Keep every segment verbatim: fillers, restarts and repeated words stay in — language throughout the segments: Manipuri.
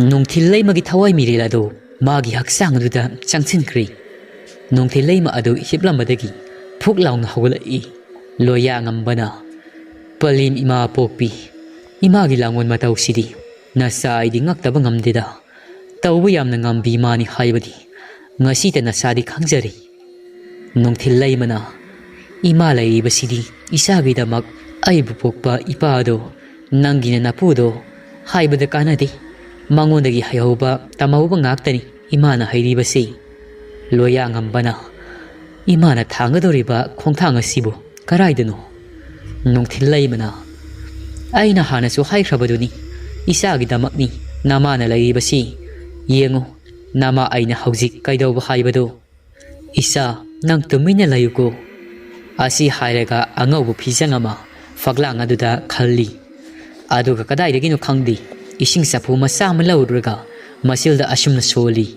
ꯅꯨꯡꯊꯤꯜ ꯂꯩꯃꯒꯤ ꯊꯋꯥꯏ ꯃꯤꯔꯦꯜ ꯑꯗꯨ ꯃꯥꯒꯤ ꯍꯛꯆꯥꯡ ꯑꯗꯨꯗ ꯆꯪꯁꯤꯟꯈ꯭ꯔꯦ꯫ ꯅꯨꯡꯊꯤꯜ ꯂꯩꯃ ꯑꯗꯨ ꯍꯤꯞꯂꯝꯕꯗꯒꯤ ꯐꯨꯛ ꯂꯥꯎꯅ ꯍꯧꯒꯠꯂꯛꯏ꯫ ꯂꯣꯌꯥꯉꯝꯕꯅ, "ꯄꯂꯦꯝ ꯏꯃꯥ ꯄꯣꯛꯄꯤ, ꯏꯃꯥꯒꯤ ꯂꯥꯡꯒꯣꯜ ꯃꯇꯧꯁꯤꯗꯤ ꯅꯆꯥ ꯑꯩꯗꯤ ꯉꯛꯇꯕ ꯉꯝꯗꯦꯗ꯫ ꯇꯧꯕ ꯌꯥꯝꯅ ꯉꯝꯕꯤ ꯏꯃꯥꯅꯤ ꯍꯥꯏꯕꯗꯤ ꯉꯁꯤꯇ ꯅꯆꯥꯗꯤ ꯈꯪꯖꯔꯤ꯫" ꯅꯨꯡꯊꯤꯜ ꯂꯩꯃꯅ, "ꯏꯃꯥ ꯂꯩꯔꯤꯕꯁꯤꯗꯤ ꯏꯆꯥꯒꯤꯗꯃꯛ꯫ ꯑꯩꯕꯨ ꯄꯣꯛꯄ ꯏꯄꯥꯗꯣ, ꯅꯪꯒꯤꯅ ꯅꯄꯨꯗꯣ ꯍꯥꯏꯕꯗ ꯀꯥꯟꯅꯗꯦ꯫ ꯃꯉꯣꯟꯗꯒꯤ ꯍꯩꯍꯧꯕ, ꯇꯝꯍꯧꯕ ꯉꯥꯛꯇꯅꯤ ꯏꯃꯥꯅ ꯍꯩꯔꯤꯕꯁꯤ꯫" ꯂꯣꯌꯥꯉꯝꯕꯅ, "ꯏꯃꯥꯅ ꯊꯥꯡꯒꯗꯧꯔꯤꯕ ꯈꯣꯡꯊꯥꯡ ꯑꯁꯤꯕꯨ ꯀꯔꯥꯏꯗꯅꯣ?" ꯅꯨꯡꯊꯤꯜ ꯂꯩꯃꯅ, "ꯑꯩꯅ ꯍꯥꯟꯅꯁꯨ ꯍꯥꯏꯈ꯭ꯔꯕꯗꯨꯅꯤ, ꯏꯆꯥꯒꯤꯗꯃꯛꯅꯤ ꯅꯃꯥꯅ ꯂꯩꯔꯤꯕꯁꯤ꯫ ꯌꯦꯡꯉꯨ, ꯅꯃꯥ ꯑꯩꯅ ꯍꯧꯖꯤꯛ ꯀꯩꯗꯧꯕ ꯍꯥꯏꯕꯗꯨ꯫ ꯏꯆꯥ, ꯅꯪ ꯇꯨꯃꯤꯟꯅ ꯂꯩꯌꯨꯀꯣ꯫" ꯑꯁꯤ ꯍꯥꯏꯔꯒ ꯑꯉꯧꯕ ꯐꯤꯖꯪ ꯑꯃ ꯐꯛꯂꯥꯡ ꯑꯗꯨꯗ ꯈꯜꯂꯤ꯫ ꯑꯗꯨꯒ ꯀꯗꯥꯏꯗꯒꯤꯅꯣ ꯈꯪꯗꯦ, ꯏꯁꯤꯡ ꯆꯐꯨ ꯃꯆꯥ ꯑꯃ ꯂꯧꯔꯨꯔꯒ ꯃꯁꯤꯜꯗ ꯑꯁꯨꯝꯅ ꯁꯣꯜꯂꯤ,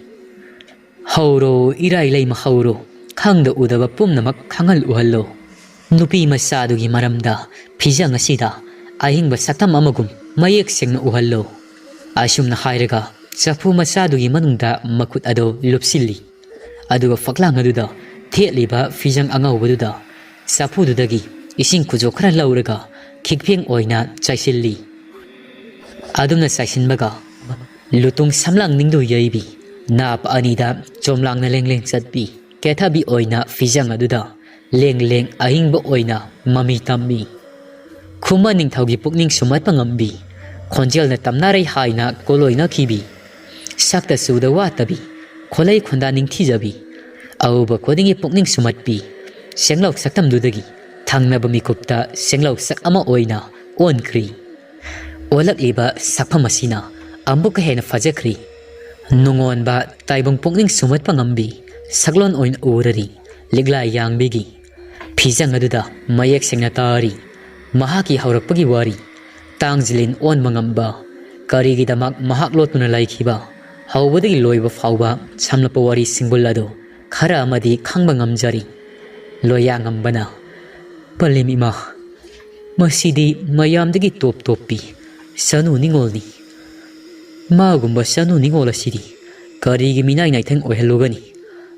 "ꯍꯧꯔꯣ, ꯏꯔꯥꯏ ꯂꯩꯃ ꯍꯧꯔꯣ, ꯈꯪꯗ ꯎꯗꯕ ꯄꯨꯝꯅꯃꯛ ꯈꯪꯍꯜ ꯎꯍꯜꯂꯣ꯫" ꯅꯨꯄꯤ ꯃꯆꯥꯗꯨꯒꯤ ꯃꯔꯝꯗ ꯐꯤꯖꯪ ꯑꯁꯤꯗ ꯑꯍꯤꯡꯕ ꯁꯛꯇꯝ ꯑꯃꯒꯨꯝ ꯃꯌꯦꯛ ꯁꯦꯡꯅ ꯎꯍꯜꯂꯣ꯫ ꯑꯁꯨꯝꯅ ꯍꯥꯏꯔꯒ ꯆꯐꯨ ꯃꯆꯥꯗꯨꯒꯤ ꯃꯅꯨꯡꯗ ꯃꯈꯨꯠ ꯑꯗꯨ ꯂꯨꯞꯁꯤꯜꯂꯤ꯫ ꯑꯗꯨꯒ ꯐꯛꯂꯥꯡ ꯑꯗꯨꯗ ꯊꯦꯠꯂꯤꯕ ꯐꯤꯖꯪ ꯑꯉꯧꯕꯗꯨꯗ ꯆꯐꯨꯗꯨꯗꯒꯤ ꯏꯁꯤꯡ ꯈꯨꯖꯣꯞ ꯈꯔ ꯂꯧꯔꯒ ꯈꯤꯛꯐꯦꯡ ꯑꯣꯏꯅ ꯆꯥꯏꯁꯤꯜꯂꯤ꯫ ꯑꯗꯨꯝꯅ ꯆꯥꯏꯁꯤꯟꯕꯒ ꯂꯨꯇꯨꯡ ꯁꯝꯂꯥꯡ ꯅꯤꯡꯗꯨ ꯌꯩꯕꯤ, ꯅꯥꯞ ꯑꯅꯤꯗ ꯆꯣꯝꯂꯥꯡꯅ ꯂꯦꯡ ꯂꯦꯡ ꯆꯠꯄꯤ ꯀꯦꯊꯕꯤ ꯑꯣꯏꯅ ꯐꯤꯖꯪ ꯑꯗꯨꯗ ꯂꯦꯡ ꯂꯦꯡ ꯑꯍꯤꯡꯕ ꯑꯣꯏꯅ ꯃꯃꯤ ꯇꯝꯃꯤ꯫ ꯈꯨꯃꯟ ꯅꯤꯡꯊꯧꯒꯤ ꯄꯨꯛꯅꯤꯡ ꯁꯨꯝꯍꯠꯄ ꯉꯝꯕꯤ, ꯈꯣꯟꯖꯦꯜꯅ ꯇꯝꯅꯔꯩ ꯍꯥꯏꯅ ꯀꯣꯂꯣꯏꯅꯈꯤꯕꯤ, ꯁꯛꯇ ꯆꯨꯗ ꯋꯥꯠꯇꯕꯤ, ꯈꯣꯂꯩ ꯈꯣꯟꯗꯥ ꯅꯤꯡꯊꯤꯖꯕꯤ, ꯑꯎꯕ ꯈꯨꯗꯤꯡꯒꯤ ꯄꯨꯛꯅꯤꯡ ꯁꯨꯝꯍꯠꯄꯤ, ꯁꯦꯡꯂꯧ ꯁꯛꯇꯝꯗꯨꯗꯒꯤ ꯊꯪꯅꯕ ꯃꯤꯀꯨꯞꯇ ꯁꯦꯡꯂꯧ ꯁꯛ ꯑꯃ ꯑꯣꯏꯅ ꯑꯣꯟꯈ꯭ꯔꯤ꯫ ꯑꯣꯜꯂꯛꯂꯤꯕ ꯁꯛꯐꯝ ꯑꯁꯤꯅ ꯑꯃꯨꯛꯀ ꯍꯦꯟꯅ ꯐꯖꯈ꯭ꯔꯤ꯫ ꯅꯨꯡꯉꯣꯟꯕ ꯇꯥꯏꯕꯪ ꯄꯨꯛꯅꯤꯡ ꯁꯨꯝꯍꯠꯄ ꯉꯝꯕꯤ ꯁꯛꯂꯣꯟ ꯑꯣꯏꯅ ꯎꯔꯔꯤ꯫ ꯂꯤꯛꯂꯥ ꯌꯥꯡꯕꯤꯒꯤ ꯐꯤꯖꯪ ꯑꯗꯨꯗ ꯃꯌꯦꯛ ꯁꯦꯡꯅ ꯇꯥꯔꯤ꯫ ꯃꯍꯥꯛꯀꯤ ꯍꯧꯔꯛꯄꯒꯤ ꯋꯥꯔꯤ, ꯇꯥꯡꯖꯤꯂꯤꯟ ꯑꯣꯟꯕ ꯉꯝꯕ, ꯀꯔꯤꯒꯤꯗꯃꯛ ꯃꯍꯥꯛ ꯂꯣꯠꯇꯨꯅ ꯂꯩꯈꯤꯕ, ꯍꯧꯕꯗꯒꯤ ꯂꯣꯏꯕ ꯐꯥꯎꯕ ꯁꯝꯂꯞꯄ ꯋꯥꯔꯤ ꯁꯤꯡꯕꯨꯜ ꯑꯗꯨ ꯈꯔ ꯑꯃꯗꯤ ꯈꯪꯕ ꯉꯝꯖꯔꯤ꯫ ꯂꯣꯌꯥꯉꯝꯕꯅ, "ꯄꯂꯦꯝ ꯏꯃꯥ, ꯃꯁꯤꯗꯤ ꯃꯌꯥꯝꯗꯒꯤ ꯇꯣꯞ ꯇꯣꯞꯄꯤ ꯁꯅꯨ ꯅꯤꯉꯣꯜꯅꯤ꯫ ꯃꯥꯒꯨꯝꯕ ꯆꯅꯨ ꯅꯤꯉꯣꯜ ꯑꯁꯤꯗꯤ ꯀꯔꯤꯒꯤ ꯃꯤꯅꯥꯏ ꯅꯥꯏꯊꯪ ꯑꯣꯏꯍꯜꯂꯨꯒꯅꯤ?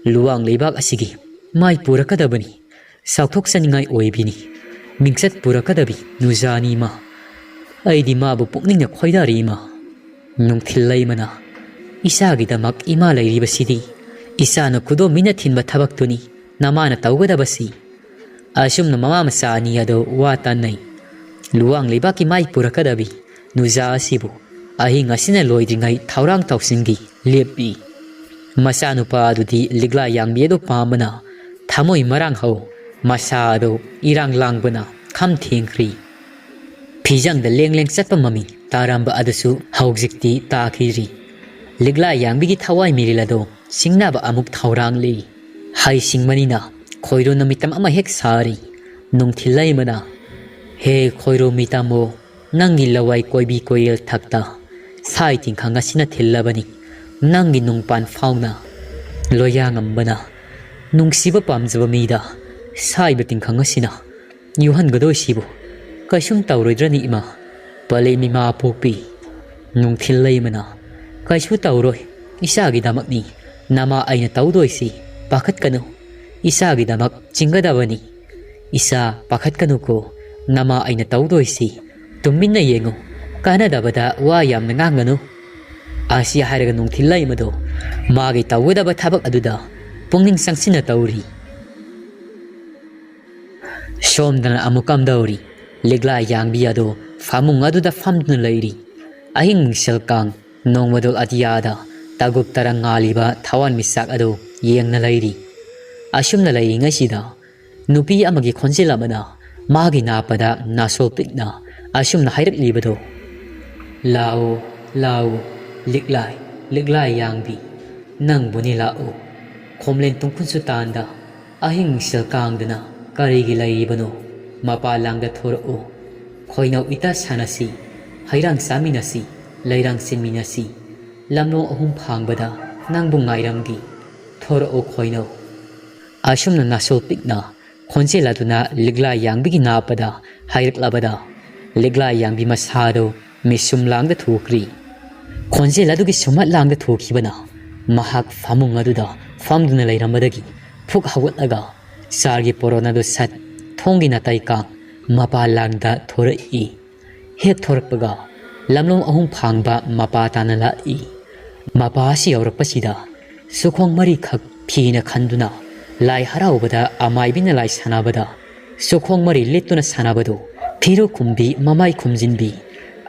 ꯂꯨꯋꯥꯡ ꯂꯩꯕꯥꯛ ꯑꯁꯤꯒꯤ ꯃꯥꯏ ꯄꯨꯔꯛꯀꯗꯕꯅꯤ, ꯆꯥꯎꯊꯣꯛꯆꯅꯤꯡꯉꯥꯏ ꯑꯣꯏꯕꯤꯅꯤ, ꯃꯤꯡꯆꯠ ꯄꯨꯔꯛꯀꯗꯕꯤ ꯅꯨꯖꯥꯅꯤ ꯃꯥ꯫ ꯑꯩꯗꯤ ꯃꯥꯕꯨ ꯄꯨꯛꯅꯤꯡꯅ ꯈꯣꯏꯗꯥꯔꯤ ꯏꯃꯥ꯫ ꯅꯨꯡꯊꯤꯜ ꯂꯩꯃꯅ, ꯏꯆꯥꯒꯤꯗꯃꯛ ꯏꯃꯥ ꯂꯩꯔꯤꯕꯁꯤꯗꯤ ꯏꯆꯥꯅ ꯈꯨꯗꯣꯝ ꯃꯤꯅ ꯊꯤꯟꯕ ꯊꯕꯛꯇꯨꯅꯤ ꯅꯃꯥꯅ ꯇꯧꯒꯗꯕꯁꯤ꯫ ꯑꯁꯨꯝꯅ ꯃꯃꯥ ꯃꯆꯥ ꯑꯅꯤ ꯑꯗꯨ ꯋꯥ ꯇꯥꯟꯅꯩ꯫ ꯂꯨꯋꯥꯡ ꯂꯩꯕꯥꯛꯀꯤ ꯃꯥꯏ ꯄꯨꯔꯛꯀꯗꯕꯤ ꯅꯨꯖꯥ ꯑꯁꯤꯕꯨ ꯑꯍꯤꯡ ꯑꯁꯤꯅ ꯂꯣꯏꯗ꯭ꯔꯤꯉꯩ ꯊꯧꯔꯥꯡ ꯇꯧꯁꯤꯟꯈꯤ꯫ ꯂꯦꯞꯄꯤ꯫ ꯃꯆꯥꯅꯨꯄꯥ ꯑꯗꯨꯗꯤ ꯂꯤꯛꯂꯥ ꯌꯥꯡꯕꯤ ꯑꯗꯨ ꯄꯥꯝꯕꯅ ꯊꯃꯣꯏ ꯃꯔꯥꯡ ꯍꯧ, ꯃꯁꯥ ꯑꯗꯨ ꯏꯔꯥꯡ ꯂꯥꯡꯕꯅ ꯈꯝ ꯊꯦꯡꯈ꯭ꯔꯤ꯫ ꯐꯤꯖꯪꯗ ꯂꯦꯡ ꯂꯦꯡ ꯆꯠꯄ ꯃꯃꯤ ꯇꯥꯔꯝꯕ ꯑꯗꯨꯁꯨ ꯍꯧꯖꯤꯛꯇꯤ ꯇꯥꯈꯤꯗ꯭ꯔꯤ꯫ ꯂꯤꯛꯂꯥ ꯌꯥꯡꯕꯤꯒꯤ ꯊꯋꯥꯏ ꯃꯤꯔꯤꯜ ꯑꯗꯨ ꯁꯤꯡꯅꯕ ꯑꯃꯨꯛ ꯊꯧꯔꯥꯡꯂꯤ꯫ ꯍꯩꯁꯤꯡꯕꯅꯤꯅ ꯈꯣꯏꯔꯨꯅ ꯃꯤꯇꯝ ꯑꯃ ꯍꯦꯛ ꯁꯥꯔꯤ꯫ ꯅꯨꯡꯊꯤꯜ ꯂꯩꯃꯅ, "ꯍꯦ ꯈꯣꯏꯔꯨ ꯃꯤꯇꯝꯕꯣ, ꯅꯪꯒꯤ ꯂꯋꯥꯏ ꯀꯣꯏꯕꯤ ꯀꯣꯏꯔꯦꯜ ꯊꯛꯇ ꯁꯥꯏ ꯇꯤꯡꯈꯪ ꯑꯁꯤꯅ ꯊꯤꯜꯂꯕꯅꯤ꯫ ꯅꯪꯒꯤ ꯅꯨꯡꯄꯥꯟ ꯐꯥꯎꯅ ꯂꯣꯌꯥꯉꯝꯕꯅ ꯅꯨꯡꯁꯤꯕ ꯄꯥꯝꯖꯕ ꯃꯤꯗ ꯁꯥꯏꯕ ꯇꯤꯡꯈꯪ ꯑꯁꯤꯅ ꯌꯨꯍꯟꯒꯗꯣꯏꯁꯤꯕꯨ ꯀꯩꯁꯨꯝ ꯇꯧꯔꯣꯏꯗ꯭ꯔꯅꯤ ꯏꯃꯥ?" ꯄꯂꯦꯝ ꯏꯃꯥ ꯄꯣꯛꯄꯤ꯫ ꯅꯨꯡꯊꯤꯜ ꯂꯩꯃꯅ, "ꯀꯩꯁꯨ ꯇꯧꯔꯣꯏ, ꯏꯆꯥꯒꯤꯗꯃꯛꯅꯤ ꯅꯃꯥ ꯑꯩꯅ ꯇꯧꯗꯣꯏꯁꯤ, ꯄꯥꯈꯠꯀꯅꯨ꯫ ꯏꯆꯥꯒꯤꯗꯃꯛ ꯆꯤꯡꯒꯗꯕꯅꯤ꯫ ꯏꯆꯥ, ꯄꯥꯈꯠꯀꯅꯨꯀꯣ, ꯅꯃꯥ ꯑꯩꯅ ꯇꯧꯗꯣꯏꯁꯤ꯫ ꯇꯨꯃꯤꯟꯅ ꯌꯦꯡꯉꯨ, ꯀꯥꯟꯅꯗꯕꯗ ꯋꯥ ꯌꯥꯝꯅ ꯉꯥꯡꯒꯅꯨ"꯫ ꯑꯁꯤ ꯍꯥꯏꯔꯒ ꯅꯨꯡꯊꯤꯜ ꯂꯩꯃꯗꯣ ꯃꯥꯒꯤ ꯇꯧꯒꯗꯕ ꯊꯕꯛ ꯑꯗꯨꯗ ꯄꯨꯛꯅꯤꯡ ꯆꯪꯁꯤꯟꯅ ꯇꯧꯔꯤ꯫ ꯁꯣꯝꯗꯅ ꯑꯃꯨꯛ ꯀꯝꯗꯧꯔꯤ? ꯂꯤꯛꯂꯥ ꯌꯥꯡꯕꯤ ꯑꯗꯨ ꯐꯃꯨꯡ ꯑꯗꯨꯗ ꯐꯝꯗꯨꯅ ꯂꯩꯔꯤ꯫ ꯑꯍꯤꯡ ꯃꯤꯡꯁꯦꯜ ꯀꯥꯡ ꯅꯣꯡꯃꯗꯣꯜ ꯑꯇꯤꯌꯥꯗ ꯇꯒꯨꯞ ꯇꯔꯪ ꯉꯥꯜꯂꯤꯕ ꯊꯋꯥꯟꯃꯤꯆꯥꯛ ꯑꯗꯨ ꯌꯦꯡꯅ ꯂꯩꯔꯤ꯫ ꯑꯁꯨꯝꯅ ꯂꯩꯔꯤꯉꯩꯁꯤꯗ ꯅꯨꯄꯤ ꯑꯃꯒꯤ ꯈꯣꯟꯖꯦꯜ ꯑꯃꯅ ꯃꯥꯒꯤ ꯅꯥꯄꯗ ꯅꯥꯁꯣꯜ ꯄꯤꯛꯅ ꯑꯁꯨꯝꯅ ꯍꯥꯏꯔꯛꯂꯤꯕꯗꯨ, "ꯂꯥꯛꯎ, ꯂꯥꯛꯎ, ꯂꯤꯛꯂꯥꯏ, ꯂꯤꯛꯂꯥꯏ ꯌꯥꯡꯕꯤ, ꯅꯪꯕꯨꯅꯤ ꯂꯥꯛꯎ꯫ ꯈꯣꯝꯂꯦꯟ ꯇꯨꯡꯈꯨꯜꯁꯨ ꯇꯥꯟꯗ ꯑꯍꯤꯡ ꯃꯤꯡꯁꯦꯜ ꯀꯥꯡꯗꯅ ꯀꯔꯤꯒꯤ ꯂꯩꯔꯤꯕꯅꯣ? ꯃꯄꯥꯟ ꯂꯥꯡꯗ ꯊꯣꯔꯛꯎ꯫ ꯈꯣꯏꯅꯧ ꯏꯇꯥ ꯁꯥꯟꯅꯁꯤ, ꯍꯩꯔꯥꯡ ꯆꯥꯃꯤꯟꯅꯁꯤ, ꯂꯩꯔꯥꯡ ꯆꯤꯟꯃꯤꯟꯅꯁꯤ꯫ ꯂꯝꯂꯣꯡ ꯑꯍꯨꯝ ꯐꯥꯡꯕꯗ ꯅꯪꯕꯨ ꯉꯥꯏꯔꯝꯒꯦ꯫ ꯊꯣꯔꯛꯎ ꯈꯣꯏꯅꯧ"꯫ ꯑꯁꯨꯝꯅ ꯅꯥꯁꯣꯜ ꯄꯤꯛꯅ ꯈꯣꯟꯖꯦꯜ ꯑꯗꯨꯅ ꯂꯤꯛꯂꯥ ꯌꯥꯡꯕꯤꯒꯤ ꯅꯥꯄꯗ ꯍꯥꯏꯔꯛꯂꯕꯗ, ꯂꯤꯛꯂꯥ ꯌꯥꯡꯕꯤ ꯃꯁꯥꯗꯨ ꯃꯤꯁꯨꯝ ꯂꯥꯡꯗ ꯊꯣꯛꯈ꯭ꯔꯤ꯫ ꯈꯣꯟꯖꯦꯜ ꯑꯗꯨꯒꯤ ꯁꯨꯝꯍꯠ ꯂꯥꯡꯗ ꯊꯨꯈꯤꯕꯅ ꯃꯍꯥꯛ ꯐꯃꯨꯡ ꯑꯗꯨꯗ ꯐꯝꯗꯨꯅ ꯂꯩꯔꯝꯕꯗꯒꯤ ꯐꯨꯛ ꯍꯧꯒꯠꯂꯒ ꯆꯥꯔꯒꯤ ꯄꯣꯔꯣꯟ ꯑꯗꯨ ꯁꯠ ꯊꯣꯡꯒꯤ ꯅꯥꯇꯩ ꯀꯥ ꯃꯄꯥ ꯂꯥꯡꯗ ꯊꯣꯔꯛꯏ꯫ ꯍꯦꯛ ꯊꯣꯔꯛꯄꯒ ꯂꯝꯂꯣꯡ ꯑꯍꯨꯝ ꯐꯥꯡꯕ ꯃꯄꯥ ꯇꯥꯅ ꯂꯥꯛꯏ꯫ ꯃꯄꯥ ꯑꯁꯤ ꯌꯧꯔꯛꯄꯁꯤꯗ ꯆꯨꯈꯣꯡ ꯃꯔꯤꯈꯛ ꯐꯤꯅ ꯈꯟꯗꯨꯅ ꯂꯥꯏ ꯍꯔꯥꯎꯕꯗ ꯑꯃꯥꯏꯕꯤꯅ ꯂꯥꯏ ꯁꯥꯟꯅꯕꯗ ꯆꯨꯈꯣꯡ ꯃꯔꯤ ꯂꯤꯠꯇꯨꯅ ꯁꯥꯟꯅꯕꯗꯨ ꯐꯤꯔꯨ ꯈꯨꯝꯕꯤ ꯃꯃꯥꯏ ꯈꯨꯝꯖꯤꯟꯕꯤ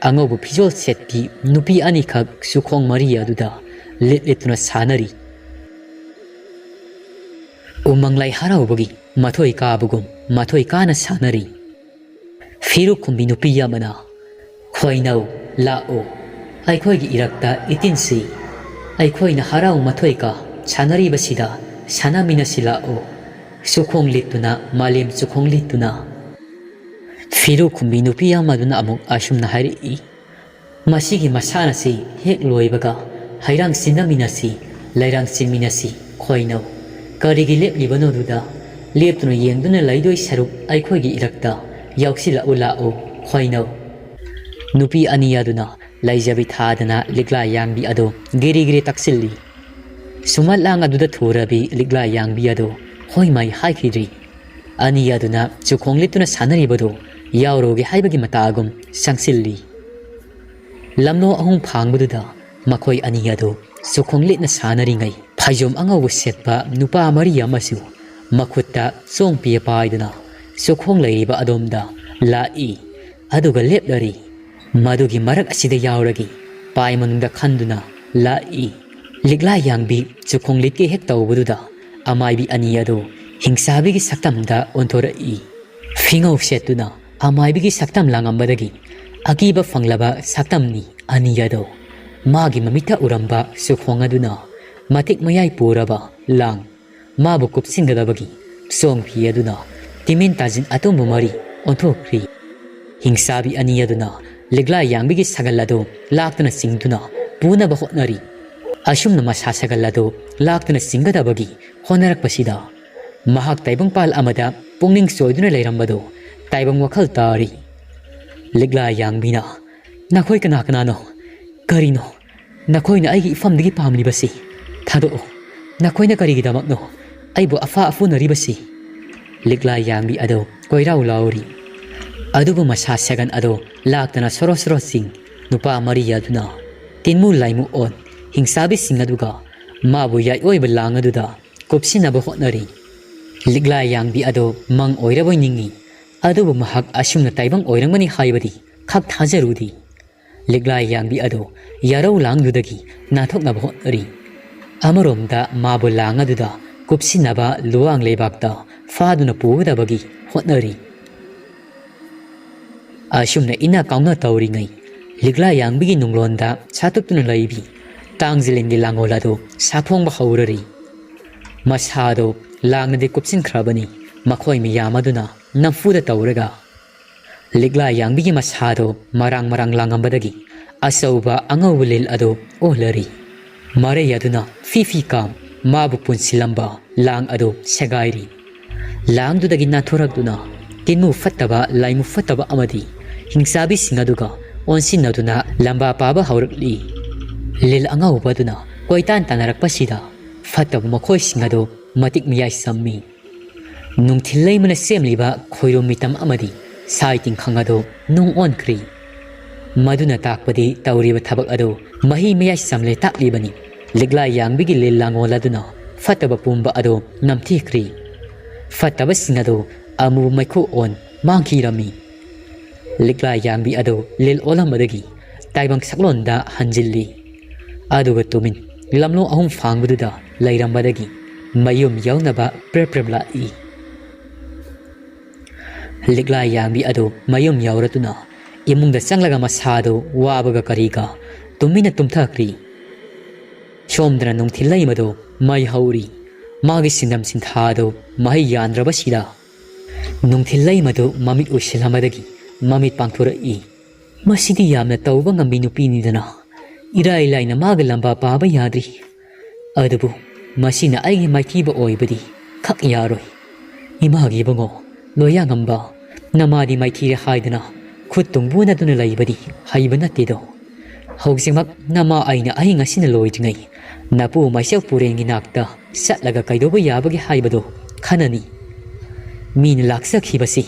ꯑꯉꯧꯕ ꯐꯤꯖꯣꯜ ꯁꯦꯠꯄꯤ ꯅꯨꯄꯤ ꯑꯅꯤꯈꯛ ꯆꯨꯈꯣꯡ ꯃꯔꯤ ꯑꯗꯨꯗ ꯂꯤꯠ ꯂꯤꯠꯇꯨꯅ ꯁꯥꯟꯅꯔꯤ꯫ ꯎꯃꯪ ꯂꯥꯏ ꯍꯔꯥꯎꯕꯒꯤ ꯃꯊꯣꯏ ꯀꯥꯕꯒꯨꯝ ꯃꯊꯣꯏ ꯀꯥꯅ ꯁꯥꯟꯅꯔꯤ꯫ ꯐꯤꯔꯨꯛ ꯈꯨꯝꯕꯤ ꯅꯨꯄꯤ ꯑꯃꯅ, "ꯈꯣꯏꯅꯧ, ꯂꯥꯛꯑꯣ, ꯑꯩꯈꯣꯏꯒꯤ ꯏꯔꯛꯇ ꯏꯇꯤꯟꯁꯤ꯫ ꯑꯩꯈꯣꯏꯅ ꯍꯔꯥꯎ ꯃꯊꯣꯏ ꯀꯥ ꯁꯥꯟꯅꯔꯤꯕꯁꯤꯗ ꯁꯥꯟꯅꯃꯤꯟꯅꯁꯤ ꯂꯥꯛꯑꯣ, ꯆꯨꯈꯣꯡ ꯂꯤꯠꯇꯨꯅ, ꯃꯥꯂꯦꯝ ꯆꯨꯈꯣꯡ ꯂꯤꯠꯇꯨꯅ"꯫ ꯐꯤꯔꯨꯛ ꯈꯨꯝꯕꯤ ꯅꯨꯄꯤ ꯑꯃꯗꯨꯅ ꯑꯃꯨꯛ ꯑꯁꯨꯝꯅ ꯍꯥꯏꯔꯛꯏ, "ꯃꯁꯤꯒꯤ ꯃꯁꯥꯟꯅꯁꯤ ꯍꯦꯛ ꯂꯣꯏꯕꯒ ꯍꯩꯔꯥꯡ ꯆꯤꯟꯅꯃꯤꯟꯅꯁꯤ, ꯂꯩꯔꯥꯡ ꯆꯤꯟꯃꯤꯟꯅꯁꯤ, ꯈꯣꯏꯅꯧ꯫ ꯀꯔꯤꯒꯤ ꯂꯦꯞꯂꯤꯕꯅꯣꯗꯨꯗ? ꯂꯦꯞꯇꯨꯅ ꯌꯦꯡꯗꯨꯅ ꯂꯩꯗꯣꯏ ꯁꯔꯨꯛ ꯑꯩꯈꯣꯏꯒꯤ ꯏꯔꯛꯇ ꯌꯥꯎꯁꯤꯜꯂꯛꯎ ꯂꯥꯛꯎ, ꯈꯣꯏꯅꯧ"꯫ ꯅꯨꯄꯤ ꯑꯅꯤ ꯑꯗꯨꯅ ꯂꯩꯖꯕꯤ ꯊꯥꯗꯅ ꯂꯤꯛꯂꯥ ꯌꯥꯡꯕꯤ ꯑꯗꯨ ꯒꯤꯔꯤ ꯒꯤꯔꯤ ꯇꯛꯁꯤꯜꯂꯤ꯫ ꯁꯨꯝꯍꯠ ꯂꯥꯡ ꯑꯗꯨꯗ ꯊꯨꯔꯕꯤ ꯂꯤꯛꯂꯥ ꯌꯥꯡꯕꯤ ꯑꯗꯨ ꯍꯣꯏ ꯃꯥꯏ ꯍꯥꯏꯈꯤꯗ꯭ꯔꯤ꯫ ꯑꯅꯤ ꯑꯗꯨꯅ ꯆꯨꯈꯣꯡ ꯂꯤꯠꯇꯨꯅ ꯁꯥꯟꯅꯔꯤꯕꯗꯨ ꯌꯥꯎꯔꯨꯒꯦ ꯍꯥꯏꯕꯒꯤ ꯃꯇꯥꯒꯨꯝ ꯆꯪꯁꯤꯜꯂꯤ꯫ ꯂꯝꯂꯣꯡ ꯑꯍꯨꯝ ꯐꯥꯡꯕꯗꯨꯗ ꯃꯈꯣꯏ ꯑꯅꯤ ꯑꯗꯨ ꯆꯨꯈꯣꯡ ꯂꯤꯠꯅ ꯁꯥꯟꯅꯔꯤꯉꯩ, ꯐꯩꯖꯣꯝ ꯑꯉꯧꯕ ꯁꯦꯠꯄ ꯅꯨꯄꯥ ꯃꯔꯤ ꯑꯃꯁꯨ ꯃꯈꯨꯠꯇ ꯆꯣꯡꯄꯤ ꯄꯥꯏꯗꯨꯅ ꯆꯨꯈꯣꯡ ꯂꯩꯔꯤꯕ ꯑꯗꯣꯝꯗ ꯂꯥꯛꯏ꯫ ꯑꯗꯨꯒ ꯂꯦꯞꯂꯔꯤ꯫ ꯃꯗꯨꯒꯤ ꯃꯔꯛ ꯑꯁꯤꯗ ꯌꯥꯎꯔꯒꯦ ꯄꯥꯏ ꯃꯅꯨꯡꯗ ꯈꯟꯗꯨꯅ ꯂꯥꯛꯏ꯫ ꯂꯤꯛꯂꯥ ꯌꯥꯡꯕꯤ ꯆꯨꯈꯣꯡ ꯂꯤꯠꯀꯦ ꯍꯦꯛ ꯇꯧꯕꯗꯨꯗ ꯑꯃꯥꯏꯕꯤ ꯑꯅꯤ ꯑꯗꯨ ꯍꯤꯡꯆꯥꯕꯤꯒꯤ ꯁꯛꯇꯝꯗ ꯑꯣꯟꯊꯣꯔꯛꯏ꯫ ꯐꯤꯉꯧ ꯁꯦꯠꯇꯨꯅ ꯑꯃꯥꯏꯕꯤꯒꯤ ꯁꯛꯇꯝ ꯂꯥꯡꯉꯝꯕꯗꯒꯤ ꯑꯀꯤꯕ ꯐꯪꯂꯕ ꯁꯛꯇꯝꯅꯤ ꯑꯅꯤ ꯑꯗꯨ꯫ ꯃꯥꯒꯤ ꯃꯃꯤꯠꯇ ꯎꯔꯝꯕ ꯆꯨꯈꯣꯡ ꯑꯗꯨꯅ ꯃꯇꯤꯛ ꯃꯌꯥꯏ ꯄꯨꯔꯕ ꯂꯥꯡ ꯃꯥꯕꯨ ꯀꯨꯞꯁꯤꯟꯒꯗꯕꯒꯤ ꯆꯣꯡ ꯐꯤ ꯑꯗꯨꯅ ꯇꯤꯃꯤꯟ ꯇꯥꯖꯤꯟ ꯑꯇꯨꯝꯕ ꯃꯔꯤ ꯑꯣꯟꯊꯣꯛꯈ꯭ꯔꯤ꯫ ꯍꯤꯡꯆꯥꯕꯤ ꯑꯅꯤ ꯑꯗꯨꯅ ꯂꯤꯛꯂꯥ ꯌꯥꯡꯕꯤꯒꯤ ꯁꯒꯜ ꯑꯗꯨ ꯂꯥꯛꯇꯨꯅ ꯆꯤꯡꯗꯨꯅ ꯄꯨꯅꯕ ꯍꯣꯠꯅꯔꯤ꯫ ꯑꯁꯨꯝꯅ ꯃꯁꯥ ꯁꯒꯜ ꯑꯗꯨ ꯂꯥꯛꯇꯨꯅ ꯆꯤꯡꯒꯗꯕꯒꯤ ꯍꯣꯠꯅꯔꯛꯄꯁꯤꯗ ꯃꯍꯥꯛ ꯇꯥꯏꯕꯪꯄꯥꯜ ꯑꯃꯗ ꯄꯨꯛꯅꯤꯡ ꯆꯣꯏꯗꯨꯅ ꯂꯩꯔꯝꯕꯗꯨ ꯇꯥꯏꯕꯪ ꯋꯥꯈꯜ ꯇꯥꯔꯤ꯫ ꯂꯤꯛꯂꯥ ꯌꯥꯡꯕꯤꯅ, "ꯅꯈꯣꯏ ꯀꯅꯥ ꯀꯅꯥꯅꯣ? ꯀꯔꯤꯅꯣ? "ꯅꯈꯣꯏꯅ ꯑꯩꯒꯤ ꯏꯐꯝꯗꯒꯤ ꯄꯥꯝꯂꯤꯕꯁꯤ? ꯊꯥꯗꯣꯛꯎ꯫ ꯅꯈꯣꯏꯅ ꯀꯔꯤꯒꯤꯗꯃꯛꯅꯣ ꯑꯩꯕꯨ ꯑꯐꯥ ꯑꯐꯨꯅꯔꯤꯕꯁꯤ?" ꯂꯤꯛꯂꯥ ꯌꯥꯡꯕꯤ ꯑꯗꯨ ꯀꯣꯏꯔꯥꯎ ꯂꯥꯎꯔꯤ꯫ ꯑꯗꯨꯕꯨ ꯃꯁꯥ ꯁꯦꯒꯟ ꯑꯗꯨ ꯂꯥꯛꯇꯅ ꯁꯣꯔꯣ ꯁꯣꯔꯣ ꯆꯤꯡ꯫ ꯅꯨꯄꯥ ꯃꯔꯤ ꯑꯗꯨꯅ ꯇꯤꯟꯃꯨ ꯂꯥꯏꯃꯨ ꯑꯣꯟ ꯍꯤꯡꯆꯥꯕꯤꯁꯤꯡ ꯑꯗꯨꯒ ꯃꯥꯕꯨ ꯌꯥꯏꯑꯣꯏꯕ ꯂꯥꯡ ꯑꯗꯨꯗ ꯀꯨꯞꯁꯤꯟꯅꯕ ꯍꯣꯠꯅꯔꯤ꯫ ꯂꯤꯛꯂꯥ ꯌꯥꯡꯕꯤ ꯑꯗꯨ ꯃꯪ ꯑꯣꯏꯔꯕꯣꯏ ꯅꯤꯡꯏ꯫ ꯑꯗꯨꯕꯨ ꯃꯍꯥꯛ ꯑꯁꯨꯝꯅ ꯇꯥꯏꯕꯪ ꯑꯣꯏꯔꯝꯒꯅꯤ ꯍꯥꯏꯕꯗꯤ ꯈꯛ ꯊꯥꯖꯔꯨꯗꯤ꯫ ꯂꯤꯛꯂꯥ ꯌꯥꯡꯕꯤ ꯑꯗꯨ ꯌꯥꯔꯧ ꯂꯥꯡꯗꯨꯗꯒꯤ ꯅꯥꯟꯊꯣꯛꯅꯕ ꯍꯣꯠꯅꯔꯤ꯫ ꯑꯃꯔꯣꯝꯗ ꯃꯥꯕꯨ ꯂꯥꯡ ꯑꯗꯨꯗ ꯀꯨꯞꯁꯤꯟꯅꯕ ꯂꯨꯋꯥꯡ ꯂꯩꯕꯥꯛꯇ ꯐꯥꯗꯨꯅ ꯄꯨꯒꯗꯕꯒꯤ ꯍꯣꯠꯅꯔꯤ꯫ ꯑꯁꯨꯝꯅ ꯏꯟꯅ ꯀꯥꯎꯅ ꯇꯧꯔꯤꯉꯩ, ꯂꯤꯛꯂꯥ ꯌꯥꯡꯕꯤꯒꯤ ꯅꯨꯡꯂꯣꯟꯗ ꯁꯥꯇꯨꯞꯇꯨꯅ ꯂꯩꯕꯤ ꯇꯥꯡꯖꯂꯤꯟꯒꯤ ꯂꯥꯡꯒꯣꯜ ꯑꯗꯨ ꯁꯥꯐꯣꯡꯕ ꯍꯧꯔꯔꯤ꯫ ꯃꯁꯥꯗꯣ ꯂꯥꯡꯅꯗꯤ ꯀꯨꯞꯁꯤꯟꯈ꯭ꯔꯕꯅꯤ꯫ ꯃꯈꯣꯏ ꯃꯤꯌꯥꯝ ꯑꯗꯨꯅ ꯅꯝꯐꯨꯗ ꯇꯧꯔꯒ ꯂꯤꯛꯂꯥ ꯌꯥꯡꯕꯤꯒꯤ ꯃꯁꯥꯗꯣ ꯃꯔꯥꯡ ꯃꯔꯥꯡ ꯂꯥꯡꯉꯝꯕꯗꯒꯤ ꯑꯆꯧꯕ ꯑꯉꯧꯕ ꯂꯤꯜ ꯑꯗꯨ ꯑꯣꯜꯂꯔꯤ꯫ ꯃꯔꯩ ꯑꯗꯨꯅ ꯐꯤ ꯐꯤ ꯀꯥꯝ ꯃꯥꯕꯨ ꯄꯨꯟꯁꯤꯜꯂꯝꯕ ꯂꯥꯡ ꯑꯗꯨ ꯁꯦꯒꯥꯏꯔꯤ꯫ ꯂꯥꯡꯗꯨꯗꯒꯤ ꯅꯥꯟꯊꯣꯔꯛꯇꯨꯅ ꯇꯤꯟꯃꯨ ꯐꯠꯇꯕ, ꯂꯥꯏꯃꯨ ꯐꯠꯇꯕ ꯑꯃꯗꯤ ꯍꯤꯡꯆꯥꯕꯤꯁꯤꯡ ꯑꯗꯨꯒ ꯑꯣꯟꯁꯤꯟꯅꯗꯨꯅ ꯂꯝꯕꯥ ꯄꯥꯕ ꯍꯧꯔꯛꯂꯤ꯫ ꯂꯤꯜ ꯑꯉꯧꯕ ꯑꯗꯨꯅ ꯀꯣꯏꯇꯥꯟ ꯇꯥꯟꯅꯔꯛꯄꯁꯤꯗ ꯐꯠꯇꯕ ꯃꯈꯣꯏꯁꯤꯡ ꯑꯗꯨ ꯃꯇꯤꯛ ꯃꯌꯥꯏ ꯆꯝꯃꯤ꯫ ꯅꯨꯡꯊꯤꯜ ꯂꯩꯃꯅ ꯁꯦꯝꯂꯤꯕ ꯈꯣꯏꯔꯨꯝ ꯃꯤꯇꯝ ꯑꯃꯗꯤ ꯁꯥꯏ ꯇꯤꯡꯈꯪ ꯑꯗꯨ ꯅꯨꯡ ꯑꯣꯟꯈ꯭ꯔꯤ꯫ ꯃꯗꯨꯅ ꯇꯥꯛꯄꯗꯤ ꯇꯧꯔꯤꯕ ꯊꯕꯛ ꯑꯗꯨ ꯃꯍꯩ ꯃꯌꯥꯏ ꯆꯝꯂꯦ ꯇꯥꯛꯂꯤꯕꯅꯤ꯫ ꯂꯤꯛꯂꯥ ꯌꯥꯡꯕꯤꯒꯤ ꯂꯤꯜ ꯂꯥꯡꯒꯣꯜ ꯑꯗꯨꯅ ꯐꯠꯇꯕ ꯄꯨꯝꯕ ꯑꯗꯨ ꯅꯝꯊꯤꯈ꯭ꯔꯤ꯫ ꯐꯠꯇꯕꯁꯤꯡ ꯑꯗꯨ ꯑꯃꯨꯕ ꯃꯩꯈꯨ ꯑꯣꯟ ꯃꯥꯡꯈꯤꯔꯝꯃꯤ꯫ ꯂꯤꯛꯂꯥ ꯌꯥꯡꯕꯤ ꯑꯗꯨ ꯂꯤꯜ ꯑꯣꯜꯂꯝꯕꯗꯒꯤ ꯇꯥꯏꯕꯪ ꯁꯛꯂꯣꯟꯗ ꯍꯟꯖꯤꯜꯂꯤ꯫ ꯑꯗꯨꯒ ꯇꯨꯃꯤꯟ ꯂꯝꯂꯣꯡ ꯑꯍꯨꯝ ꯐꯥꯡꯕꯗꯨꯗ ꯂꯩꯔꯝꯕꯗꯒꯤ ꯃꯌꯨꯝ ꯌꯧꯅꯕ ꯄ꯭ꯔꯦꯞ ꯄ꯭ꯔꯦꯞ ꯂꯥꯛꯏ꯫ ꯂꯤꯛꯂꯥ ꯌꯥꯡꯕꯤ ꯑꯗꯨ ꯃꯌꯨꯝ ꯌꯧꯔꯗꯨꯅ ꯏꯃꯨꯡꯗ ꯆꯪꯂꯒ ꯃꯁꯥꯗꯨ ꯋꯥꯕꯒ ꯀꯔꯤꯒ ꯇꯨꯃꯤꯟꯅ ꯇꯨꯝꯊꯈ꯭ꯔꯤ꯫ ꯁꯣꯝꯗꯅ ꯅꯨꯡꯊꯤꯜ ꯂꯩꯃꯗꯨ ꯃꯩ ꯍꯧꯔꯤ꯫ ꯃꯥꯒꯤ ꯁꯤꯟꯗꯝ ꯁꯤꯟꯊꯥꯗꯨ ꯃꯍꯩ ꯌꯥꯟꯗ꯭ꯔꯕꯁꯤꯗ ꯅꯨꯡꯊꯤꯜ ꯂꯩꯃꯗꯨ ꯃꯃꯤꯠ ꯎꯏꯁꯤꯜꯂꯝꯕꯗꯒꯤ ꯃꯃꯤꯠ ꯄꯥꯡꯊꯣꯔꯛꯏ꯫ "ꯃꯁꯤꯗꯤ ꯌꯥꯝꯅ ꯇꯧꯕ ꯉꯝꯕꯤ ꯅꯨꯄꯤꯅꯤꯗꯅ, ꯏꯔꯥꯏ ꯂꯥꯏꯅ ꯃꯥꯒ ꯂꯝꯕꯥ ꯄꯥꯕ ꯌꯥꯗ꯭ꯔꯤ꯫ ꯑꯗꯨꯕꯨ ꯃꯁꯤꯅ ꯑꯩꯒꯤ ꯃꯥꯏꯊꯤꯕ ꯑꯣꯏꯕꯗꯤ ꯈꯛ ꯌꯥꯔꯣꯏ꯫ ꯏꯃꯥꯒꯤ ꯏꯕꯨꯡꯉꯣ, ꯂꯣꯌꯥꯉꯝꯕ, ꯅꯃꯥꯗꯤ ꯃꯥꯏꯊꯤꯔꯦ ꯍꯥꯏꯗꯅ ꯈꯨꯠ ꯇꯨꯡꯕꯨꯅꯗꯨꯅ ꯂꯩꯕꯗꯤ ꯍꯩꯕ ꯅꯠꯇꯦꯗꯣ꯫ ꯍꯧꯖꯤꯛꯃꯛ ꯅꯃꯥ ꯑꯩꯅ ꯑꯍꯤꯡ ꯑꯁꯤꯅ ꯂꯣꯏꯗ꯭ꯔꯤꯉꯩ ꯅꯄꯨ ꯃꯩꯆꯧ ꯄꯨꯔꯦꯟꯒꯤ ꯅꯥꯛꯇ ꯆꯠꯂꯒ ꯀꯩꯗꯧꯕ ꯌꯥꯕꯒꯦ ꯍꯥꯏꯕꯗꯨ ꯈꯟꯅꯅꯤ꯫ ꯃꯤꯅ ꯂꯥꯛꯆꯈꯤꯕꯁꯤ,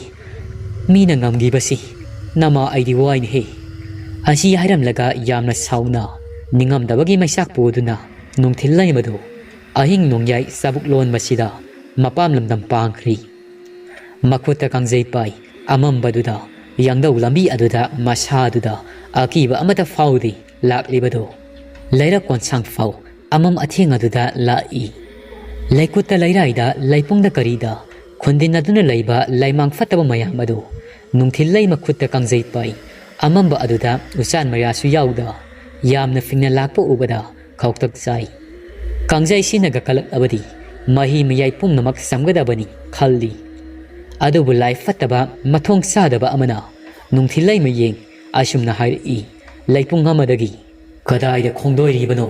ꯃꯤꯅ ꯉꯝꯈꯤꯕꯁꯤ ꯅꯃꯥ ꯑꯩꯗꯤ ꯋꯥꯏꯅꯦꯍꯦ꯫ ꯑꯁꯤ ꯍꯥꯏꯔꯝꯂꯒ ꯌꯥꯝꯅ ꯁꯥꯎꯅ ꯅꯤꯡꯉꯝꯗꯕꯒꯤ ꯃꯩꯆꯥꯛ ꯄꯨꯗꯨꯅ ꯅꯨꯡꯊꯤꯜ ꯂꯩꯃꯗꯨ ꯑꯍꯤꯡ ꯅꯣꯡꯌꯥꯏ ꯆꯥꯕꯨꯛ ꯂꯣꯟꯕꯁꯤꯗ ꯃꯄꯥꯝ ꯂꯝꯗꯝ ꯄꯥꯡꯈ꯭ꯔꯤ꯫ ꯃꯈꯨꯠꯇ ꯀꯥꯡꯖꯩ ꯄꯥꯏ ꯑꯃꯝꯕꯗꯨꯗ ꯌꯥꯡꯗꯧ ꯂꯝꯕꯤ ꯑꯗꯨꯗ ꯃꯁꯥꯗꯨꯗ ꯑꯀꯤꯕ ꯑꯃꯠꯇ ꯐꯥꯎꯗꯦ꯫ ꯂꯥꯛꯂꯤꯕꯗꯨ ꯂꯩꯔꯛ ꯀꯣꯟꯁꯥꯡ ꯐꯥꯎ ꯑꯃꯝ ꯑꯊꯦꯡ ꯑꯗꯨꯗ ꯂꯥꯛꯏ꯫ ꯂꯩꯀꯨꯠꯇ ꯂꯩꯔꯥꯏꯗ ꯂꯩꯄꯨꯡꯗ ꯀꯔꯤꯗ ꯈꯨꯟꯗꯤꯟꯅꯗꯨꯅ ꯂꯩꯕ ꯂꯩꯃꯥꯡ ꯐꯠꯇꯕ ꯃꯌꯥꯝ ꯑꯗꯨ ꯅꯨꯡꯊꯤꯜ ꯂꯩ ꯃꯈꯨꯠꯇ ꯀꯥꯡꯖꯩ ꯄꯥꯏ ꯑꯃꯝꯕ ꯑꯗꯨꯗ ꯎꯆꯥꯟ ꯃꯌꯥꯁꯨ ꯌꯥꯎꯗ ꯌꯥꯝꯅ ꯐꯤꯡꯅ ꯂꯥꯛꯄ ꯎꯕꯗ ꯈꯧꯇꯛ ꯆꯥꯏ꯫ ꯀꯥꯡꯖꯩ ꯁꯤꯅꯒ ꯀꯜꯂꯛꯂꯕꯗꯤ ꯃꯍꯤ ꯃꯌꯥꯏ ꯄꯨꯝꯅꯃꯛ ꯆꯝꯒꯗꯕꯅꯤ ꯈꯜꯂꯤ꯫ ꯑꯗꯨꯕꯨ ꯂꯥꯏ ꯐꯠꯇꯕ ꯃꯊꯣꯡ ꯆꯥꯗꯕ ꯑꯃꯅ ꯅꯨꯡꯊꯤꯜ ꯂꯩ ꯃꯌꯦꯡ ꯑꯁꯨꯝꯅ ꯍꯥꯏꯔꯛꯏ, ꯂꯩꯄꯨꯡ ꯑꯃꯗꯒꯤ꯫ ꯀꯗꯥꯏꯗ ꯈꯣꯡꯗꯣꯏꯔꯤꯕꯅꯣ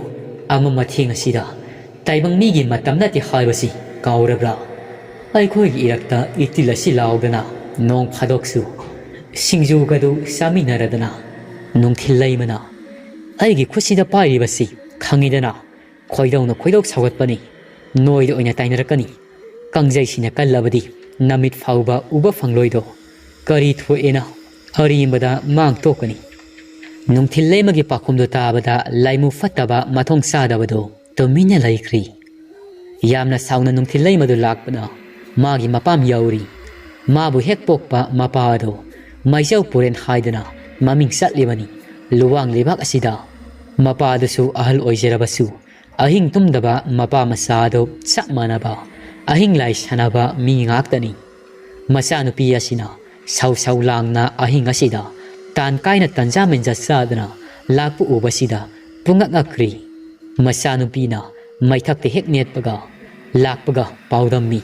ꯑꯃꯝ ꯑꯊꯦꯡ ꯑꯁꯤꯗ? ꯇꯥꯏꯕꯪ ꯃꯤꯒꯤ ꯃꯇꯝ ꯅꯠꯇꯦ ꯍꯥꯏꯕꯁꯤ ꯀꯥꯎꯔꯕ꯭ꯔꯥ? ꯑꯩꯈꯣꯏꯒꯤ ꯏꯔꯛꯇ ꯏꯇꯤꯜ ꯑꯁꯤ ꯂꯥꯎꯗꯅ ꯅꯣꯡ ꯐꯥꯗꯣꯛꯁꯨ ꯁꯤꯡꯖꯨꯒꯗꯨ ꯆꯥꯃꯤꯟꯅꯔꯗꯅ꯫ ꯅꯨꯡꯊꯤꯜ ꯂꯩꯃꯅ ꯑꯩꯒꯤ ꯈꯨꯠꯁꯤꯗ ꯄꯥꯏꯔꯤꯕꯁꯤ ꯈꯪꯉꯤꯗꯅ, ꯈꯣꯏꯗꯧꯅ ꯈꯣꯏꯗꯧ ꯁꯧꯒꯠꯄꯅꯤ꯫ ꯅꯣꯏꯗ ꯑꯣꯏꯅ ꯇꯥꯏꯅꯔꯛꯀꯅꯤ꯫ ꯀꯥꯡꯖꯩꯁꯤꯅ ꯀꯜꯂꯕꯗꯤ ꯅꯃꯤꯠ ꯐꯥꯎꯕ ꯎꯕ ꯐꯪꯂꯣꯏꯗꯣ꯫ ꯀꯔꯤ ꯊꯣꯛꯑꯦꯅ ꯑꯔꯦꯝꯕꯗ ꯃꯥꯡ ꯇꯣꯛꯀꯅꯤ꯫ ꯅꯨꯡꯊꯤꯜ ꯂꯩꯃꯒꯤ ꯄꯥꯎꯈꯨꯝꯗꯨ ꯇꯥꯕꯗ ꯂꯥꯏꯃꯨ ꯐꯠꯇꯕ ꯃꯊꯣꯡ ꯆꯥꯗꯕꯗꯨ ꯇꯨꯃꯤꯟꯅ ꯂꯩꯈ꯭ꯔꯤ꯫ ꯌꯥꯝꯅ ꯁꯥꯎꯅ ꯅꯨꯡꯊꯤꯜ ꯂꯩꯃꯗꯨ ꯂꯥꯛꯄꯅ ꯃꯥꯒꯤ ꯃꯄꯥꯝ ꯌꯧꯔꯤ꯫ ꯃꯥꯕꯨ ꯍꯦꯛ ꯄꯣꯛꯄ ꯃꯄꯥ ꯑꯗꯨ ꯃꯩꯆꯧ ꯄꯨꯔꯦꯟ ꯍꯥꯏꯗꯅ ꯃꯃꯤꯡ ꯆꯠꯂꯤꯕꯅꯤ ꯂꯨꯋꯥꯡ ꯂꯩꯕꯥꯛ ꯑꯁꯤꯗ꯫ ꯃꯄꯥ ꯑꯗꯨꯁꯨ ꯑꯍꯜ ꯑꯣꯏꯖꯔꯕꯁꯨ ꯑꯍꯤꯡ ꯇꯨꯝꯗꯕ ꯃꯄꯥ ꯃꯆꯥ ꯑꯗꯨ ꯆꯞ ꯃꯥꯟꯅꯕ ꯑꯍꯤꯡ ꯂꯥꯏ ꯁꯥꯟꯅꯕ ꯃꯤ ꯉꯥꯛꯇꯅꯤ꯫ ꯃꯆꯥꯅꯨꯄꯤ ꯑꯁꯤꯅ ꯁꯧ ꯁꯧ ꯂꯥꯡꯅ ꯑꯍꯤꯡ ꯑꯁꯤꯗ ꯇꯥꯟ ꯀꯥꯏꯅ ꯇꯟꯖꯥ ꯃꯦꯟꯖꯥ ꯆꯥꯗꯅ ꯂꯥꯛꯄ ꯎꯕꯁꯤꯗ ꯄꯨꯡꯉꯛ ꯉꯛꯈ꯭ꯔꯤ꯫ ꯃꯆꯥꯅꯨꯄꯤꯅ ꯃꯩꯊꯛꯇ ꯍꯦꯛ ꯅꯦꯠꯄꯒ ꯂꯥꯛꯄꯒ ꯄꯥꯎꯗꯝꯃꯤ꯫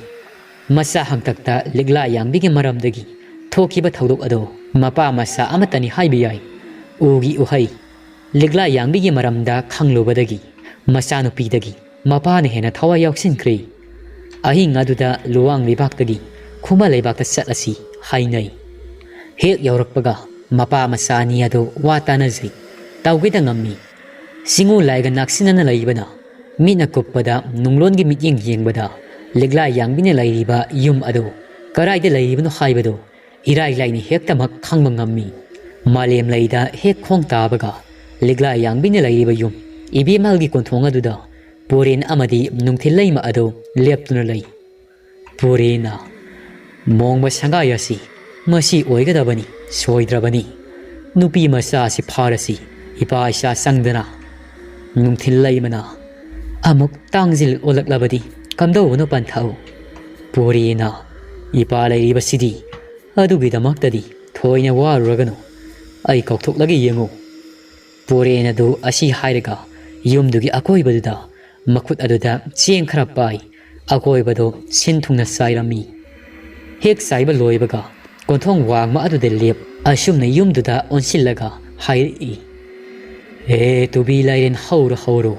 ꯃꯆꯥ ꯍꯥꯛꯇꯛꯇ ꯂꯤꯛꯂꯥ ꯌꯥꯡꯕꯤꯒꯤ ꯃꯔꯝꯗꯒꯤ ꯊꯣꯛꯈꯤꯕ ꯊꯧꯗꯣꯛ ꯑꯗꯨ ꯃꯄꯥ ꯃꯆꯥ ꯑꯃꯠꯇꯅꯤ ꯍꯥꯏꯕ ꯌꯥꯏ꯫ ꯎꯒꯤ ꯎꯍꯩ ꯂꯤꯛꯂꯥ ꯌꯥꯡꯕꯤꯒꯤ ꯃꯔꯝꯗ ꯈꯪꯂꯨꯕꯗꯒꯤ ꯃꯆꯥꯅꯨꯄꯤꯗꯒꯤ ꯃꯄꯥꯅ ꯍꯦꯟꯅ ꯊꯋꯥꯏ ꯌꯥꯎꯁꯤꯟꯈ꯭ꯔꯦ꯫ ꯑꯍꯤꯡ ꯑꯗꯨꯗ ꯂꯨꯋꯥꯡ ꯂꯩꯕꯥꯛꯇꯒꯤ ꯈꯨꯃꯟ ꯂꯩꯕꯥꯛꯇ ꯆꯠꯂꯁꯤ ꯍꯥꯏꯅꯩ꯫ ꯍꯦꯛ ꯌꯧꯔꯛꯄꯒ ꯃꯄꯥ ꯃꯆꯥ ꯑꯅꯤ ꯑꯗꯨ ꯋꯥ ꯇꯥꯅꯖꯩ꯫ ꯇꯧꯒꯦꯗ ꯉꯝꯃꯤ꯫ ꯆꯤꯡꯉꯨ ꯂꯥꯏꯒ ꯅꯛꯁꯤꯟꯅꯅ ꯂꯩꯕꯅ ꯃꯤꯠꯅ ꯀꯨꯞꯄꯗ, ꯅꯨꯡꯂꯣꯟꯒꯤ ꯃꯤꯠꯌꯦꯡ ꯌꯦꯡꯕꯗ ꯂꯤꯛꯂꯥ ꯌꯥꯡꯕꯤꯅ ꯂꯩꯔꯤꯕ ꯌꯨꯝ ꯑꯗꯨ ꯀꯗꯥꯏꯗ ꯂꯩꯔꯤꯕꯅꯣ ꯍꯥꯏꯕꯗꯨ ꯏꯔꯥꯏ ꯂꯥꯏꯅ ꯍꯦꯛꯇꯃꯛ ꯈꯪꯕ ꯉꯝꯃꯤ꯫ ꯃꯥꯂꯦꯝ ꯂꯩꯗ ꯍꯦꯛ ꯈꯣꯡ ꯇꯥꯕꯒ ꯂꯤꯛꯂꯥ ꯌꯥꯡꯕꯤꯅ ꯂꯩꯔꯤꯕ ꯌꯨꯝ ꯏꯕꯦꯝꯃꯜꯒꯤ ꯀꯣꯟꯊꯣꯡ ꯑꯗꯨꯗ ꯄꯨꯔꯦꯟ ꯑꯃꯗꯤ ꯅꯨꯡꯊꯤꯜ ꯂꯩꯃ ꯑꯗꯨ ꯂꯦꯞꯇꯨꯅ ꯂꯩ꯫ ꯄꯨꯔꯦꯟꯅ, "ꯃꯣꯡꯕ ꯁꯪꯒꯥꯏ ꯑꯁꯤ ꯃꯁꯤ ꯑꯣꯏꯒꯗꯕꯅꯤ, ꯁꯣꯏꯗ꯭ꯔꯕꯅꯤ꯫ ꯅꯨꯄꯤ ꯃꯆꯥ ꯑꯁꯤ ꯐꯥꯔꯁꯤ, ꯏꯄꯥ ꯏꯆꯥ ꯆꯪꯗꯅ"꯫ ꯅꯨꯡꯊꯤꯜ ꯂꯩꯃꯅ, "ꯑꯃꯨꯛ ꯇꯥꯡꯖꯤꯜ ꯑꯣꯜꯂꯛꯂꯕꯗꯤ ꯀꯝꯗꯧꯕꯅꯣ ꯄꯟꯊꯧ?" ꯄꯨꯔꯦꯟꯅ, "ꯏꯄꯥ ꯂꯩꯔꯤꯕꯁꯤꯗꯤ ꯑꯗꯨꯒꯤꯗꯃꯛꯇꯗꯤ ꯊꯣꯏꯅ ꯋꯥꯔꯨꯔꯒꯅꯨ꯫ ꯑꯩ ꯀꯧꯊꯣꯛꯂꯒ ꯌꯦꯡꯉꯨ"꯫ ꯄꯨꯔꯦꯟ ꯑꯗꯨ ꯑꯁꯤ ꯍꯥꯏꯔꯒ ꯌꯨꯝꯗꯨꯒꯤ ꯑꯀꯣꯏꯕꯗꯨꯗ ꯃꯈꯨꯠ ꯑꯗꯨꯗ ꯆꯦꯡ ꯈꯔ ꯄꯥꯏ꯫ ꯑꯀꯣꯏꯕꯗꯨ ꯁꯤꯟ ꯊꯨꯡꯅ ꯆꯥꯏꯔꯝꯃꯤ꯫ ꯍꯦꯛ ꯆꯥꯏꯕ ꯂꯣꯏꯕꯒ ꯀꯣꯟꯊꯣꯡ ꯋꯥꯡꯃ ꯑꯗꯨꯗ ꯂꯦꯞ ꯑꯁꯨꯝꯅ ꯌꯨꯝꯗꯨꯗ ꯑꯣꯟꯁꯤꯜꯂꯒ ꯍꯥꯏꯔꯛꯏ, "ꯍꯦ ꯇꯨꯕꯤ ꯂꯥꯏꯔꯦꯟ ꯍꯧꯔ ꯍꯧꯔꯣ,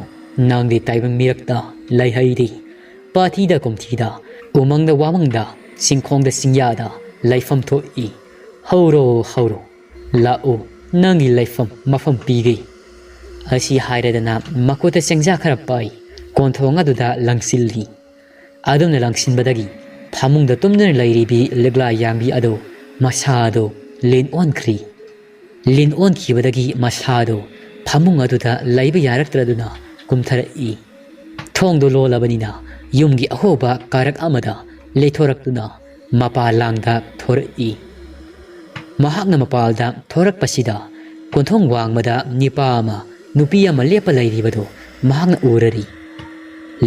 ꯅꯪꯗꯤ ꯇꯥꯏꯕꯪ ꯃꯤꯔꯛꯇ ꯂꯩꯍꯩꯗꯦ꯫ ꯄꯥꯊꯤꯗ ꯀꯨꯝꯊꯤꯗ, ꯎꯃꯪꯗ ꯋꯥꯃꯪꯗ, ꯆꯤꯡꯈꯣꯡꯗ ꯆꯤꯡꯌꯥꯗ ꯂꯩꯐꯝ ꯊꯣꯛꯏ꯫ ꯍꯧꯔꯣ ꯍꯧꯔꯣ, ꯂꯥꯛꯎ, ꯅꯪꯒꯤ ꯂꯩꯐꯝ ꯃꯐꯝ ꯄꯤꯒꯦ"꯫ ꯑꯁꯤ ꯍꯥꯏꯔꯗꯅ ꯃꯈꯨꯠꯇ ꯆꯦꯡꯖꯥ ꯈꯔ ꯄꯥꯏ꯫ ꯀꯣꯟꯊꯣꯡ ꯑꯗꯨꯗ ꯂꯪꯁꯤꯜꯂꯤ꯫ ꯑꯗꯨꯝꯅ ꯂꯪꯁꯤꯟꯕꯗꯒꯤ ꯐꯃꯨꯡꯗ ꯇꯨꯝꯗꯨꯅ ꯂꯩꯔꯤꯕꯤ ꯂꯤꯛꯂꯥ ꯌꯥꯡꯕꯤ ꯑꯗꯨ ꯃꯁꯥꯗꯨ ꯂꯤꯟ ꯑꯣꯟꯈ꯭ꯔꯤ꯫ ꯂꯤꯟ ꯑꯣꯟꯈꯤꯕꯗꯒꯤ ꯃꯁꯥꯗꯨ ꯐꯃꯨꯡ ꯑꯗꯨꯗ ꯂꯩꯕ ꯌꯥꯔꯛꯇ꯭ꯔꯗꯨꯅ ꯀꯨꯝꯊꯔꯛꯏ꯫ ꯊꯣꯡꯗꯨ ꯂꯣꯜꯂꯕꯅꯤꯅ ꯌꯨꯝꯒꯤ ꯑꯍꯣꯕ ꯀꯥꯔꯛ ꯑꯃꯗ ꯂꯩꯊꯣꯔꯛꯇꯨꯅ ꯃꯄꯥ ꯂꯥꯡꯗ ꯊꯣꯔꯛꯏ꯫ ꯃꯍꯥꯛꯅ ꯃꯄꯥꯜꯗ ꯊꯣꯔꯛꯄꯁꯤꯗ ꯀꯣꯟꯊꯣꯡ ꯋꯥꯡꯃꯗ ꯅꯤꯄꯥ ꯑꯃ ꯅꯨꯄꯤ ꯑꯃ ꯂꯦꯞꯄ ꯂꯩꯔꯤꯕꯗꯨ ꯃꯍꯥꯛꯅ ꯎꯔꯔꯤ꯫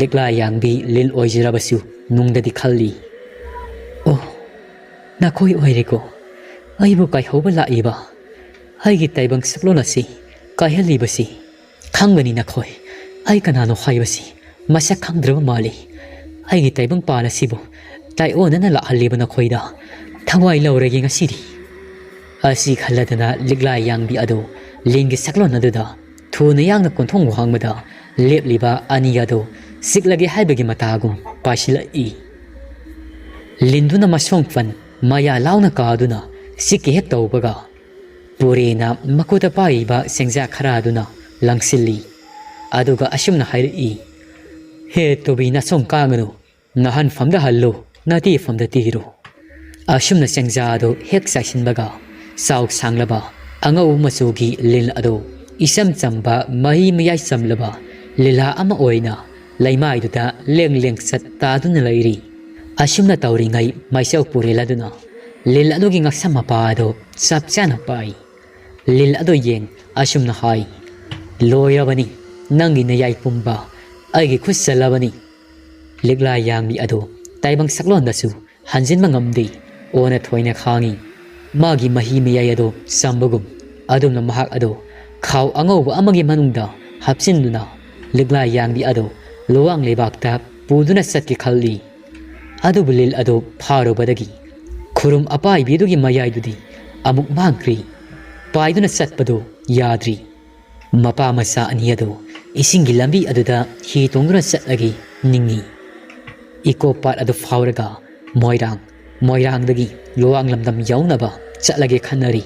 ꯂꯤꯛꯂꯥ ꯌꯥꯡꯕꯤ ꯂꯤꯟ ꯑꯣꯏꯖꯔꯕꯁꯨ ꯅꯨꯡꯗꯗꯤ ꯈꯜꯂꯤ, "ꯑꯣ, ꯅꯈꯣꯏ ꯑꯣꯏꯔꯦꯀꯣ ꯑꯩꯕꯨ ꯀꯥꯏꯍꯧꯕ ꯂꯥꯛꯏꯕ꯫ ꯑꯩꯒꯤ ꯇꯥꯏꯕꯪ ꯁꯛꯂꯣꯟ ꯑꯁꯤ ꯀꯥꯏꯍꯜꯂꯤꯕꯁꯤ꯫ ꯈꯪꯒꯅꯤ ꯅꯈꯣꯏ ꯑꯩ ꯀꯅꯥꯅꯣ ꯍꯥꯏꯕꯁꯤ꯫ ꯃꯁꯛ ꯈꯪꯗ꯭ꯔꯕ ꯃꯥꯜꯂꯤ꯫ ꯑꯩꯒꯤ ꯇꯥꯏꯕꯪ ꯄꯥꯜ ꯑꯁꯤꯕꯨ ꯇꯥꯏꯑꯣꯟꯅꯅ ꯂꯥꯛꯍꯜꯂꯤꯕ ꯅꯈꯣꯏꯗ ꯊꯋꯥꯏ ꯂꯧꯔꯒꯦ ꯉꯁꯤꯗꯤ"꯫ ꯑꯁꯤ ꯈꯜꯂꯗꯅ ꯂꯤꯛꯂꯥ ꯌꯥꯡꯕꯤ ꯑꯗꯨ ꯂꯤꯟꯒꯤ ꯁꯛꯂꯣꯟ ꯑꯗꯨꯗ ꯊꯨꯅ ꯌꯥꯡꯅ ꯀꯣꯟꯊꯣꯡ ꯋꯥꯡꯃꯗ ꯂꯦꯞꯂꯤꯕ ꯑꯅꯤ ꯑꯗꯨ ꯆꯤꯛꯂꯒꯦ ꯍꯥꯏꯕꯒꯤ ꯃꯇꯥꯒꯨꯝ ꯄꯥꯏꯁꯤꯜꯂꯛꯏ꯫ ꯂꯤꯟꯗꯨꯅ ꯃꯁꯣꯡ ꯄꯟ ꯃꯌꯥ ꯂꯥꯎꯅ ꯀꯥꯗꯨꯅ ꯆꯤꯛꯀꯦ ꯍꯦꯛ ꯇꯧꯕꯒ, ꯄꯨꯔꯦꯅ ꯃꯈꯨꯠꯇ ꯄꯥꯏꯔꯤꯕ ꯁꯦꯡꯖꯥ ꯈꯔ ꯑꯗꯨꯅ ꯂꯪꯁꯤꯜꯂꯤ꯫ ꯑꯗꯨꯒ ꯑꯁꯨꯝꯅ ꯍꯥꯏꯔꯛꯏ, "ꯍꯦ ꯇꯣꯕꯤ, ꯅꯁꯣꯝ ꯀꯥꯡꯒꯅꯨ, ꯅꯍꯟꯐꯝꯗ ꯍꯜꯂꯨ, ꯅꯇꯦꯐꯝꯗ ꯇꯤꯔꯨ"꯫ ꯑꯁꯨꯝꯅ ꯁꯦꯡꯖꯥ ꯑꯗꯨ ꯍꯦꯛ ꯆꯥꯏꯁꯤꯟꯕꯒ, ꯆꯥꯎ ꯁꯥꯡꯂꯕ ꯑꯉꯧꯕ ꯃꯆꯨꯒꯤ ꯂꯤꯟ ꯑꯗꯨ ꯏꯆꯝ ꯆꯝꯕ ꯃꯍꯤ ꯃꯌꯥꯏ ꯆꯝꯂꯕ ꯂꯤꯂꯥ ꯑꯃ ꯑꯣꯏꯅ ꯂꯩꯃꯥꯏꯗꯨꯗ ꯂꯦꯡ ꯂꯦꯡ ꯆꯠ ꯇꯥꯗꯨꯅ ꯂꯩꯔꯤ꯫ ꯑꯁꯨꯝꯅ ꯇꯧꯔꯤꯉꯩ ꯃꯥꯏꯆꯧ ꯄꯨꯔꯦꯜ ꯑꯗꯨꯅ ꯂꯤꯟ ꯑꯗꯨꯒꯤ ꯉꯛꯁꯝ ꯃꯄꯥ ꯑꯗꯨ ꯆꯞ ꯆꯥꯅ ꯄꯥꯏ꯫ ꯂꯤꯟ ꯑꯗꯨ ꯌꯦꯡ ꯑꯁꯨꯝꯅ ꯍꯥꯏ, "ꯂꯣꯏꯔꯕꯅꯤ, ꯅꯪꯒꯤ ꯅꯌꯥꯏ ꯄꯨꯝꯕ ꯑꯩꯒꯤ ꯈꯨꯠ ꯆꯜꯂꯕꯅꯤ"꯫ ꯂꯤꯛꯂꯥ ꯌꯥꯡꯕꯤ ꯑꯗꯨ ꯇꯥꯏꯕꯪ ꯁꯛꯂꯣꯟꯗꯁꯨ ꯍꯟꯖꯤꯟꯕ ꯉꯝꯗꯦ꯫ ꯑꯣꯅ ꯊꯣꯏꯅ ꯈꯥꯡꯉꯤ꯫ ꯃꯥꯒꯤ ꯃꯍꯤ ꯃꯌꯥꯏ ꯑꯗꯨ ꯆꯝꯕꯒꯨꯝ ꯑꯗꯨꯝꯅ ꯃꯍꯥꯛ ꯑꯗꯨ ꯈꯥꯎ ꯑꯉꯧꯕ ꯑꯃꯒꯤ ꯃꯅꯨꯡꯗ ꯍꯥꯞꯆꯤꯟꯗꯨꯅ ꯂꯤꯛꯂꯥ ꯌꯥꯡꯕꯤ ꯑꯗꯨ ꯂꯨꯋꯥꯡ ꯂꯩꯕꯥꯛꯇ ꯄꯨꯗꯨꯅ ꯆꯠꯀꯦ ꯈꯜꯂꯤ꯫ ꯑꯗꯨꯕꯨ ꯂꯤꯟ ꯑꯗꯨ ꯐꯥꯔꯨꯕꯗꯒꯤ ꯈꯨꯔꯨꯝ ꯑꯄꯥꯏꯕꯤꯗꯨꯒꯤ ꯃꯌꯥꯏꯗꯨꯗꯤ ꯑꯃꯨꯛ ꯃꯥꯡꯈ꯭ꯔꯤ꯫ ꯄꯥꯏꯗꯨꯅ ꯆꯠꯄꯗꯨ ꯌꯥꯗ꯭ꯔꯤ꯫ ꯃꯄꯥ ꯃꯆꯥ ꯑꯅꯤ ꯑꯗꯨ ꯏꯁꯤꯡꯒꯤ ꯂꯝꯕꯤ ꯑꯗꯨꯗ ꯍꯤ ꯇꯣꯡꯗꯨꯅ ꯆꯠꯂꯒꯦ ꯅꯤꯡꯏ꯫ ꯏꯀꯣ ꯄꯥꯠ ꯑꯗꯨ ꯐꯥꯎꯔꯒ ꯃꯣꯏꯔꯥꯡ, ꯃꯣꯏꯔꯥꯡꯗꯒꯤ ꯂꯨꯋꯥꯡ ꯂꯝꯗꯝ ꯌꯧꯅꯕ ꯆꯠꯂꯒꯦ ꯈꯟꯅꯔꯤ꯫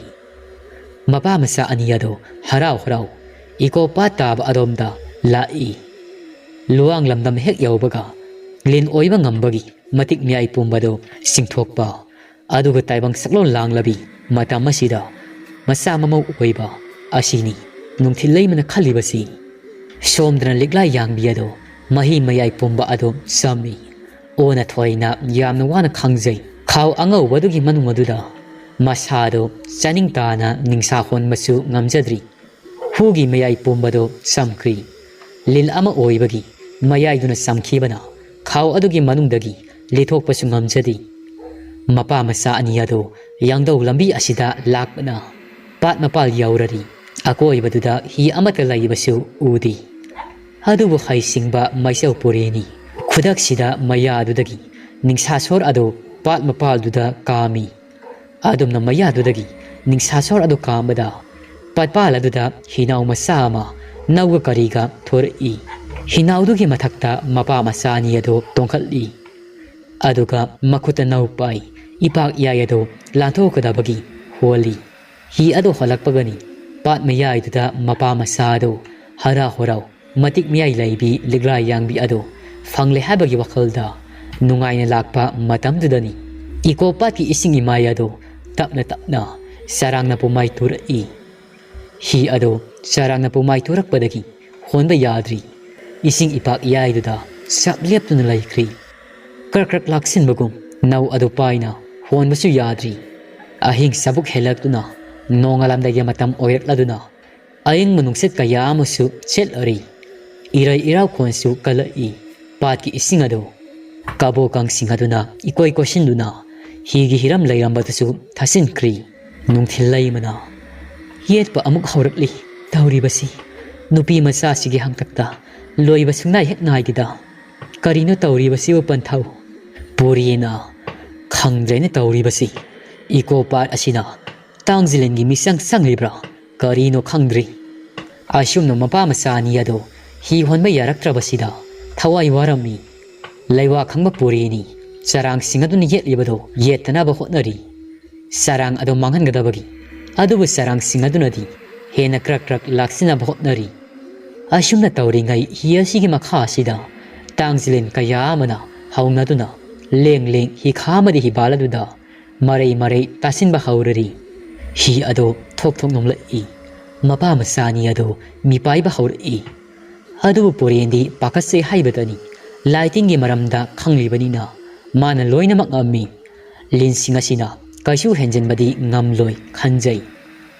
ꯃꯄꯥ ꯃꯆꯥ ꯑꯅꯤ ꯑꯗꯨ ꯍꯔꯥꯎ ꯍꯔꯥꯎ ꯏꯀꯣ ꯄꯥꯠ ꯇꯥꯕ ꯑꯗꯣꯝꯗ ꯂꯥꯛꯏ꯫ ꯂꯨꯋꯥꯡ ꯂꯝꯗꯝ ꯍꯦꯛ ꯌꯧꯕꯒ ꯂꯤꯟ ꯑꯣꯏꯕ ꯉꯝꯕꯒꯤ ꯃꯇꯤꯛ ꯃꯌꯥꯏ ꯄꯨꯝꯕꯗꯨ ꯆꯤꯡꯊꯣꯛꯄ, ꯑꯗꯨꯒ ꯇꯥꯏꯕꯪ ꯁꯛꯂꯣꯟ ꯂꯥꯡꯂꯕꯤ ꯃꯇꯝ ꯑꯁꯤꯗ ꯃꯆꯥ ꯃꯃꯧ ꯑꯣꯏꯕ ꯑꯁꯤꯅꯤ ꯅꯨꯡꯊꯤꯜ ꯂꯩꯃꯅ ꯈꯜꯂꯤꯕꯁꯤ꯫ ꯁꯣꯝꯗꯅ ꯂꯤꯛꯂꯥ ꯌꯥꯡꯕꯤ ꯑꯗꯣ ꯃꯍꯤ ꯃꯌꯥꯏ ꯄꯨꯝꯕ ꯑꯗꯨ ꯆꯝꯃꯤ꯫ ꯑꯣꯅ ꯊꯣꯏꯅ ꯌꯥꯝꯅ ꯋꯥꯅ ꯈꯥꯡꯖꯩ꯫ ꯈꯥꯎ ꯑꯉꯧꯕꯗꯨꯒꯤ ꯃꯅꯨꯡ ꯑꯗꯨꯗ ꯃꯁꯥꯗꯣ ꯆꯥꯅꯤꯡ ꯇꯥꯅ ꯅꯤꯡꯁꯥ ꯍꯣꯟꯕꯁꯨ ꯉꯝꯖꯗ꯭ꯔꯤ꯫ ꯍꯨꯒꯤ ꯃꯌꯥꯏ ꯄꯨꯝꯕꯗꯨ ꯆꯝꯈ꯭ꯔꯤ꯫ ꯂꯤꯟ ꯑꯃ ꯑꯣꯏꯕꯒꯤ ꯃꯌꯥꯏꯗꯨꯅ ꯆꯝꯈꯤꯕꯅ ꯈꯥꯎ ꯑꯗꯨꯒꯤ ꯃꯅꯨꯡꯗꯒꯤ ꯂꯤꯊꯣꯛꯄꯁꯨ ꯉꯝꯖꯗꯦ꯫ ꯃꯄꯥ ꯃꯆꯥ ꯑꯅꯤ ꯑꯗꯨ ꯌꯥꯡꯗꯧ ꯂꯝꯕꯤ ꯑꯁꯤꯗ ꯂꯥꯛꯄꯅ ꯄꯥꯠ ꯃꯄꯥꯜ ꯌꯧꯔꯔꯤ꯫ ꯑꯀꯣꯏꯕꯗꯨꯗ ꯍꯤ ꯑꯃꯠꯇ ꯂꯩꯕꯁꯨ ꯎꯗꯦ꯫ ꯑꯗꯨꯕꯨ ꯍꯩꯁꯤꯡꯕ ꯃꯥꯏꯆꯧ ꯄꯨꯔꯦꯅꯤ꯫ ꯈꯨꯗꯛꯁꯤꯗ ꯃꯌꯥꯗꯨꯗꯒꯤ ꯅꯤꯡꯁꯥꯁꯣꯔ ꯑꯗꯨ ꯄꯥꯠ ꯃꯄꯥꯜꯗꯨꯗ ꯀꯥꯝꯃꯤ꯫ ꯑꯗꯨꯝꯅ ꯃꯌꯥꯗꯨꯗꯒꯤ ꯅꯤꯡꯁꯥꯁꯣꯔ ꯑꯗꯨ ꯀꯥꯝꯕꯗ ꯄꯥꯠꯄꯥꯜ ꯑꯗꯨꯗ ꯍꯤꯅꯥꯎ ꯃꯆꯥ ꯑꯃ ꯅꯧꯒ ꯀꯔꯤꯒ ꯊꯣꯔꯛꯏ꯫ ꯍꯤꯅꯥꯎꯗꯨꯒꯤ ꯃꯊꯛꯇ ꯃꯄꯥ ꯃꯆꯥ ꯑꯅꯤ ꯑꯗꯨ ꯇꯣꯡꯈꯠꯂꯤ꯫ ꯑꯗꯨꯒ ꯃꯈꯨꯠꯇ ꯅꯧ ꯄꯥꯏ ꯏꯄꯥꯛ ꯏꯌꯥꯏ ꯑꯗꯨ ꯂꯥꯟꯊꯣꯛꯀꯗꯕꯒꯤ ꯍꯣꯜꯂꯤ꯫ ꯍꯤ ꯑꯗꯨ ꯍꯣꯜꯂꯛꯄꯒꯅꯤ ꯄꯥꯠ ꯃꯌꯥꯏꯗꯨꯗ ꯃꯄꯥ ꯃꯆꯥ ꯑꯗꯨ ꯍꯔꯥꯎ ꯍꯔꯥꯎ ꯃꯇꯤꯛ ꯃꯌꯥꯏ ꯂꯩꯕꯤ ꯂꯤꯛꯂꯥ ꯌꯥꯡꯕꯤ ꯑꯗꯨ ꯐꯪꯂꯦ ꯍꯥꯏꯕꯒꯤ ꯋꯥꯈꯜꯗ ꯅꯨꯡꯉꯥꯏꯅ ꯂꯥꯛꯄ ꯃꯇꯝꯗꯨꯗꯅꯤ ꯏꯀꯣ ꯄꯥꯠꯀꯤ ꯏꯁꯤꯡ ꯏꯃꯥꯏ ꯑꯗꯨ ꯇꯞꯅ ꯇꯞꯅ ꯆꯔꯥꯡꯅ ꯄꯨꯃꯥꯏ ꯇꯨꯔꯛꯏ꯫ ꯍꯤ ꯑꯗꯨ ꯆꯔꯥꯡꯅ ꯄꯨꯃꯥꯏ ꯇꯨꯔꯛꯄꯗꯒꯤ ꯍꯣꯟꯕ ꯌꯥꯗ꯭ꯔꯤ꯫ ꯏꯁꯤꯡ ꯏꯄꯥꯛ ꯏꯌꯥꯏꯗꯨꯗ ꯆꯞ ꯂꯦꯞꯇꯨꯅ ꯂꯩꯈ꯭ꯔꯤ꯫ ꯀ꯭ꯔꯛ ꯀ꯭ꯔꯛ ꯂꯥꯛꯁꯤꯟꯕꯒꯨꯝ ꯅꯧ ꯑꯗꯨ ꯄꯥꯏꯅ ꯍꯣꯟꯕꯁꯨ ꯌꯥꯗ꯭ꯔꯤ꯫ ꯑꯍꯤꯡ ꯆꯕꯨꯛ ꯍꯦꯜꯂꯛꯇꯨꯅ ꯅꯣꯡꯉꯥꯜꯂꯝꯗꯥꯏꯒꯤ ꯃꯇꯝ ꯑꯣꯏꯔꯛꯂꯗꯨꯅ ꯑꯏꯪꯕ ꯅꯨꯡꯁꯤꯠ ꯀꯌꯥ ꯑꯃꯁꯨ ꯁꯤꯠꯂꯔꯤ꯫ ꯏꯔꯩ ꯏꯔꯥꯎꯈꯣꯟꯁꯨ ꯀꯜꯂꯛꯏ꯫ ꯄꯥꯠꯀꯤ ꯏꯁꯤꯡ ꯑꯗꯨ ꯀꯕꯣꯀꯪ ꯁꯤꯡ ꯑꯗꯨꯅ ꯏꯀꯣꯏ ꯀꯣꯏꯁꯤꯟꯗꯨꯅ ꯍꯤꯒꯤ ꯍꯤꯔꯝ ꯂꯩꯔꯝꯕꯗꯨꯁꯨ ꯊꯥꯁꯤꯟꯈ꯭ꯔꯤ꯫ ꯅꯨꯡꯊꯤꯜ ꯂꯩꯃꯅ ꯌꯦꯠꯄ ꯑꯃꯨꯛ ꯍꯧꯔꯛꯂꯤ꯫ ꯇꯧꯔꯤꯕꯁꯤ ꯅꯨꯄꯤ ꯃꯆꯥꯁꯤꯒꯤ ꯍꯥꯡꯇꯛꯇ ꯂꯣꯏꯕ ꯁꯨꯡꯅꯥꯏ ꯍꯦꯛ ꯅꯥꯏꯗꯦꯗ꯫ ꯀꯔꯤꯅꯣ ꯇꯧꯔꯤꯕꯁꯤꯕꯨ ꯄꯟꯊꯧ? ꯄꯨꯔꯤꯅ ꯈꯪꯗ꯭ꯔꯦꯅ ꯇꯧꯔꯤꯕꯁꯤ꯫ ꯏꯀꯣ ꯄꯥꯠ ꯑꯁꯤꯅ ꯇꯥꯡꯖꯤꯂꯦꯟꯒꯤ ꯃꯤꯆꯪ ꯆꯪꯂꯤꯕ꯭ꯔꯥ? ꯀꯔꯤꯅꯣ ꯈꯪꯗ꯭ꯔꯤ꯫ ꯑꯁꯨꯝꯅ ꯃꯄꯥ ꯃꯆꯥ ꯑꯅꯤ ꯑꯗꯣ ꯍꯤ ꯍꯣꯟꯕ ꯌꯥꯔꯛꯇ꯭ꯔꯕꯁꯤꯗ ꯊꯋꯥꯏ ꯋꯥꯔꯝꯃꯤ꯫ ꯂꯩꯋꯥ ꯈꯪꯕ ꯄꯨꯔꯤꯅꯤ ꯆꯔꯥꯡꯁꯤꯡ ꯑꯗꯨꯅ ꯌꯦꯠꯂꯤꯕꯗꯣ ꯌꯦꯠꯇꯅꯕ ꯍꯣꯠꯅꯔꯤ꯫ ꯆꯔꯥꯡ ꯑꯗꯨ ꯃꯥꯡꯍꯟꯒꯗꯕꯒꯤ, ꯑꯗꯨꯕꯨ ꯆꯔꯥꯡꯁꯤꯡ ꯑꯗꯨꯅꯗꯤ ꯍꯦꯟꯅ ꯀ꯭ꯔꯛ ꯀ꯭ꯔꯛ ꯂꯥꯛꯁꯤꯟꯅꯕ ꯍꯣꯠꯅꯔꯤ꯫ ꯑꯁꯨꯝꯅ ꯇꯧꯔꯤꯉꯩ ꯍꯤ ꯑꯁꯤꯒꯤ ꯃꯈꯥ ꯑꯁꯤꯗ ꯇꯥꯡꯖꯤꯂꯦꯟ ꯀꯌꯥ ꯑꯃꯅ ꯍꯧꯅꯗꯨꯅ ꯂꯦꯡ ꯂꯦꯡ ꯍꯤꯈꯥ ꯑꯃꯗꯤ ꯍꯤꯕꯥꯜ ꯑꯗꯨꯗ ꯃꯔꯩ ꯃꯔꯩ ꯇꯥꯁꯤꯟꯕ ꯍꯧꯔꯔꯤ꯫ ꯍꯤ ꯑꯗꯨ ꯊꯣꯛ ꯊꯣꯛ ꯅꯣꯝꯂꯛꯏ꯫ ꯃꯄꯥ ꯃꯆꯥ ꯑꯅꯤ ꯑꯗꯨ ꯃꯤꯄꯥꯏꯕ ꯍꯧꯔꯛꯏ꯫ ꯑꯗꯨꯕꯨ ꯄꯨꯔꯦꯟꯗꯤ ꯄꯥꯈꯠꯆꯩ ꯍꯥꯏꯕꯇꯅꯤ꯫ ꯂꯥꯏꯇꯤꯟꯒꯤ ꯃꯔꯝꯗ ꯈꯪꯂꯤꯕꯅꯤꯅ ꯃꯥꯅ ꯂꯣꯏꯅꯃꯛ ꯉꯝꯃꯤ꯫ ꯂꯤꯟꯁꯤꯡ ꯑꯁꯤꯅ ꯀꯩꯁꯨ ꯍꯦꯟꯖꯤꯟꯕꯗꯤ ꯉꯝꯂꯣꯏ ꯈꯟꯖꯩ꯫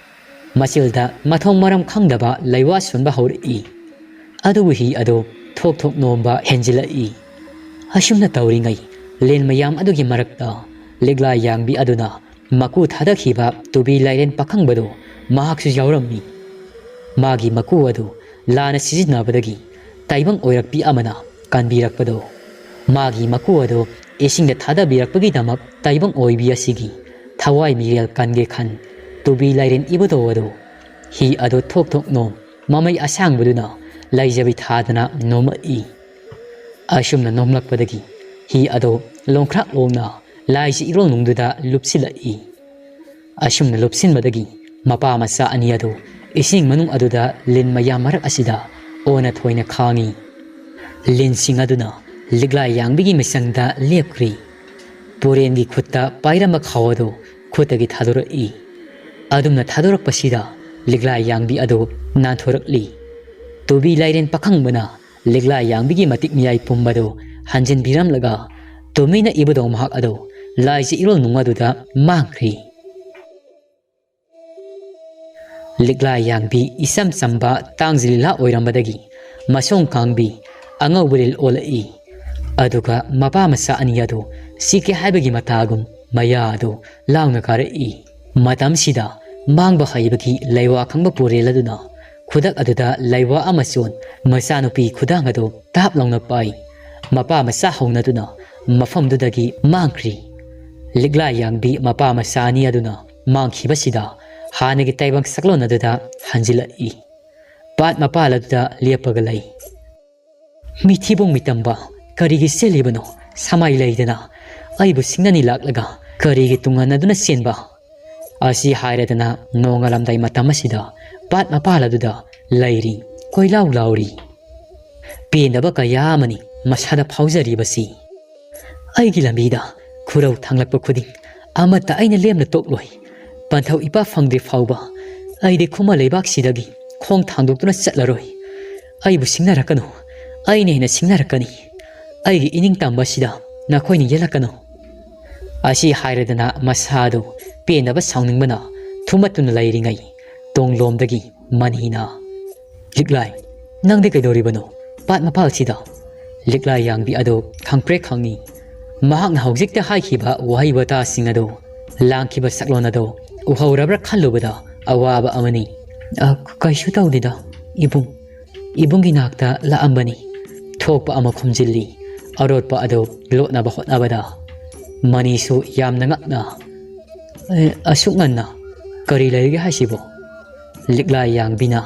ꯃꯆꯤꯜꯗ ꯃꯊꯣꯡ ꯃꯔꯝ ꯈꯪꯗꯕ ꯂꯩꯋꯥ ꯁꯣꯟꯕ ꯍꯧꯔꯛꯏ꯫ ꯑꯗꯨꯕꯨ ꯍꯤ ꯑꯗꯨ ꯊꯣꯛ ꯊꯣꯛ ꯅꯣꯝꯕ ꯍꯦꯟꯖꯤꯜꯂꯛꯏ꯫ ꯑꯁꯨꯝꯅ ꯇꯧꯔꯤꯉꯩ ꯂꯦꯟ ꯃꯌꯥꯝ ꯑꯗꯨꯒꯤ ꯃꯔꯛꯇ ꯂꯤꯛꯂꯥ ꯌꯥꯡꯕꯤ ꯑꯗꯨꯅ ꯃꯀꯨ ꯊꯥꯗꯈꯤꯕ ꯇꯨꯕꯤ ꯂꯥꯏꯔꯦꯟ ꯄꯥꯈꯪꯕꯗꯨ ꯃꯍꯥꯛꯁꯨ ꯌꯥꯎꯔꯝꯃꯤ꯫ ꯃꯥꯒꯤ ꯃꯀꯨ ꯑꯗꯨ ꯂꯥꯟꯅ ꯁꯤꯖꯤꯟꯅꯕꯗꯒꯤ ꯇꯥꯏꯕꯪ ꯑꯣꯏꯔꯛꯄꯤ ꯑꯃꯅ ꯀꯟꯕꯤꯔꯛꯄꯗꯨ꯫ ꯃꯥꯒꯤ ꯃꯀꯨ ꯑꯗꯨ ꯏꯁꯤꯡꯗ ꯊꯥꯗꯕꯤꯔꯛꯄꯒꯤꯗꯃꯛ ꯇꯥꯏꯕꯪ ꯑꯣꯏꯕꯤ ꯑꯁꯤꯒꯤ ꯊꯋꯥꯏ ꯃꯤꯔꯦꯜ ꯀꯟꯒꯦ ꯈꯟ ꯇꯨꯕꯤ ꯂꯥꯏꯔꯦꯟ ꯏꯕꯨꯙꯧ ꯑꯗꯨ ꯍꯤ ꯑꯗꯨ ꯊꯣꯛ ꯊꯣꯛ ꯅꯣꯝ ꯃꯃꯩ ꯑꯁꯥꯡꯕꯗꯨꯅ ꯂꯩꯖꯕꯤ ꯊꯥꯗꯅ ꯅꯣꯝꯃꯛꯏ꯫ ꯑꯁꯨꯝꯅ ꯅꯣꯝꯂꯛꯄꯗꯒꯤ ꯍꯤ ꯑꯗꯨ ꯂꯣꯡꯈ꯭ꯔꯥꯛ ꯂꯣꯡꯅ ꯂꯥꯏꯖ ꯏꯔꯣꯜꯅꯨꯡꯗꯨꯗ ꯂꯨꯞꯁꯤꯜꯂꯛꯏ꯫ ꯑꯁꯨꯝꯅ ꯂꯨꯞꯁꯤꯟꯕꯗꯒꯤ ꯃꯄꯥ ꯃꯆꯥ ꯑꯅꯤ ꯑꯗꯨ ꯏꯁꯤꯡ ꯃꯅꯨꯡ ꯑꯗꯨꯗ ꯂꯤꯟ ꯃꯌꯥꯝ ꯃꯔꯛ ꯑꯁꯤꯗ ꯑꯣꯟꯅ ꯊꯣꯏꯅ ꯈꯥꯡꯉꯤ꯫ ꯂꯤꯟꯁꯤꯡ ꯑꯗꯨꯅ ꯂꯤꯛꯂꯥ ꯌꯥꯡꯕꯤꯒꯤ ꯃꯤꯆꯪꯗ ꯂꯦꯞꯈ꯭ꯔꯤ꯫ ꯄꯨꯔꯦꯟꯒꯤ ꯈꯨꯠꯇ ꯄꯥꯏꯔꯝꯕ ꯈꯥꯎ ꯑꯗꯨ ꯈꯨꯠꯇꯒꯤ ꯊꯥꯗꯣꯔꯛꯏ꯫ ꯑꯗꯨꯝꯅ ꯊꯥꯗꯣꯔꯛꯄꯁꯤꯗ ꯂꯤꯛꯂꯥ ꯌꯥꯡꯕꯤ ꯑꯗꯨ ꯅꯥꯟꯊꯣꯔꯛꯂꯤ꯫ ꯇꯨꯕꯤ ꯂꯥꯏꯔꯦꯟ ꯄꯥꯈꯪꯕꯅ ꯂꯤꯛꯂꯥ ꯌꯥꯡꯕꯤꯒꯤ ꯃꯇꯤꯛ ꯃꯌꯥꯏ ꯄꯨꯝꯕꯗꯨ ꯍꯟꯖꯤꯟꯕꯤꯔꯝꯂꯒ ꯇꯨꯃꯤꯟꯅ ꯏꯕꯨꯙꯧ ꯃꯍꯥꯛ ꯑꯗꯨ ꯂꯥꯏꯖ ꯏꯔꯣꯜ ꯅꯨꯡ ꯑꯗꯨꯗ ꯃꯥꯡꯈ꯭ꯔꯤ꯫ ꯂꯤꯛꯂꯥ ꯌꯥꯡꯕꯤ ꯏꯆꯝ ꯆꯝꯕ ꯇꯥꯡꯖ ꯂꯤꯂꯥ ꯑꯣꯏꯔꯝꯕꯗꯒꯤ ꯃꯁꯣꯡ ꯀꯥꯡꯕꯤ ꯑꯉꯧꯕ ꯂꯤꯜ ꯑꯣꯜꯂꯛꯏ꯫ ꯑꯗꯨꯒ ꯃꯄꯥ ꯃꯆꯥ ꯑꯅꯤ ꯑꯗꯨ ꯁꯤꯒꯦ ꯍꯥꯏꯕꯒꯤ ꯃꯇꯥꯒꯨꯝ ꯃꯌꯥ ꯑꯗꯨ ꯂꯥꯎꯅ ꯀꯥꯔꯛꯏ꯫ ꯃꯇꯝꯁꯤꯗ ꯃꯥꯡꯕ ꯍꯩꯕꯒꯤ ꯂꯩꯋꯥ ꯈꯪꯕ ꯄꯨꯔꯦꯜ ꯑꯗꯨꯅ ꯈꯨꯗꯛ ꯑꯗꯨꯗ ꯂꯩꯋꯥ ꯑꯃꯁꯨꯡ ꯃꯆꯥꯅꯨꯄꯤ ꯈꯨꯗꯥꯡ ꯑꯗꯨ ꯇꯥꯞ ꯂꯥꯎꯅ ꯄꯥꯏ꯫ ꯃꯄꯥ ꯃꯆꯥ ꯍꯧꯅꯗꯨꯅ ꯃꯐꯝꯗꯨꯗꯒꯤ ꯃꯥꯡꯈ꯭ꯔꯤ꯫ ꯂꯤꯛꯂꯥ ꯌꯥꯡꯕꯤ ꯃꯄꯥ ꯃꯆꯥ ꯑꯅꯤ ꯑꯗꯨꯅ ꯃꯥꯡꯈꯤꯕꯁꯤꯗ ꯍꯥꯟꯅꯒꯤ ꯇꯥꯏꯕꯪ ꯁꯛꯂꯣꯟ ꯑꯗꯨꯗ ꯍꯟꯖꯤꯜꯂꯛꯏ꯫ ꯄꯥꯠ ꯃꯄꯥꯜ ꯑꯗꯨꯗ ꯂꯦꯞꯄꯒ ꯂꯩ꯫ "ꯃꯤꯊꯤꯕꯣꯡ ꯃꯤꯇꯝꯕ, ꯀꯔꯤꯒꯤ ꯆꯦꯜꯂꯤꯕꯅꯣ? ꯁꯃꯥꯏ ꯂꯩꯗꯅ ꯑꯩꯕꯨ ꯁꯤꯡꯅꯅꯤ ꯂꯥꯛꯂꯒ ꯀꯔꯤꯒꯤ ꯇꯨꯡꯍꯟꯅꯗꯨꯅ ꯆꯦꯟꯕ?" ꯑꯁꯤ ꯍꯥꯏꯔꯗꯅ ꯅꯣꯡꯉꯥꯜꯂꯝꯗꯥꯏ ꯃꯇꯝ ꯑꯁꯤꯗ ꯄꯥꯠ ꯃꯄꯥꯜ ꯑꯗꯨꯗ ꯂꯩꯔꯤ, ꯀꯣꯏꯂꯥꯎ ꯂꯥꯎꯔꯤ꯫ ꯄꯦꯟꯗꯕ ꯀꯌꯥ ꯑꯃꯅꯤ ꯃꯁꯥꯗ ꯐꯥꯎꯖꯔꯤꯕꯁꯤ꯫ ꯑꯩꯒꯤ ꯂꯝꯕꯤꯗ ꯈꯨꯔꯧ ꯊꯥꯡꯂꯛꯄ ꯈꯨꯗꯤꯡ ꯑꯃꯠꯇ ꯑꯩꯅ ꯂꯦꯝꯅ ꯇꯣꯛꯂꯣꯏ꯫ ꯄꯟꯊꯧ ꯏꯄꯥ ꯐꯪꯗ꯭ꯔꯤ ꯐꯥꯎꯕ ꯑꯩꯗꯤ ꯈꯨꯃꯟ ꯂꯩꯕꯥꯛꯁꯤꯗꯒꯤ ꯈꯣꯡ ꯊꯥꯡꯗꯣꯛꯇꯨꯅ ꯆꯠꯂꯔꯣꯏ꯫ ꯑꯩꯕꯨ ꯁꯤꯡꯅꯔꯛꯀꯅꯨ, ꯑꯩꯅ ꯍꯦꯟꯅ ꯁꯤꯡꯅꯔꯛꯀꯅꯤ꯫ ꯑꯩꯒꯤ ꯏꯅꯤꯡ ꯇꯝꯕꯁꯤꯗ ꯅꯈꯣꯏꯅ ꯌꯦꯠꯂꯛꯀꯅꯨ꯫ ꯑꯁꯤ ꯍꯥꯏꯔꯗꯅ ꯃꯁꯥꯗꯨ ꯄꯦꯟꯗꯕ ꯁꯥꯎꯅꯤꯡꯕꯅ ꯊꯨꯝꯃꯠꯇꯨꯅ ꯂꯩꯔꯤꯉꯩ ꯇꯨꯡꯂꯣꯝꯗꯒꯤ ꯃꯅꯤꯅ, "ꯂꯤꯛꯂꯥꯏ, ꯅꯪꯗꯤ ꯀꯩꯗꯧꯔꯤꯕꯅꯣ ꯄꯥꯠ ꯃꯄꯥꯜꯁꯤꯗ?" ꯂꯤꯛꯂꯥꯏ ꯌꯥꯡꯕꯤ ꯑꯗꯨ ꯈꯪꯄ꯭ꯔꯦꯛ ꯈꯪꯉꯤ꯫ ꯃꯍꯥꯛꯅ ꯍꯧꯖꯤꯛꯇ ꯍꯥꯏꯈꯤꯕ ꯋꯥꯍꯩ ꯋꯥꯇꯥꯁꯤꯡ ꯑꯗꯨ, ꯂꯥꯡꯈꯤꯕ ꯁꯛꯂꯣꯟ ꯑꯗꯨ ꯎꯍꯧꯔꯕ꯭ꯔꯥ ꯈꯜꯂꯨꯕꯗ ꯑꯋꯥꯕ ꯑꯃꯅꯤ꯫ "ꯑ, ꯀꯩꯁꯨ ꯇꯧꯗꯦꯗ, ꯏꯕꯨꯡ꯫ ꯏꯕꯨꯡꯒꯤ ꯅꯥꯛꯇ ꯂꯥꯛꯑꯝꯕꯅꯤ꯫" ꯊꯣꯛꯄ ꯑꯃ ꯈꯨꯝꯖꯤꯜꯂꯤ꯫ ꯑꯔꯣꯠꯄ ꯑꯗꯨ ꯂꯣꯠꯅꯕ ꯍꯣꯠꯅꯕꯗ ꯃꯅꯤꯁꯨ ꯌꯥꯝꯅ ꯉꯛꯅ, "ꯑꯦ, ꯑꯁꯨꯛ ꯉꯟꯅ ꯀꯔꯤ ꯂꯩꯔꯒꯦ ꯍꯥꯏꯁꯤꯕꯣ?" ꯂꯤꯛꯂꯥ ꯌꯥꯡꯕꯤꯅ,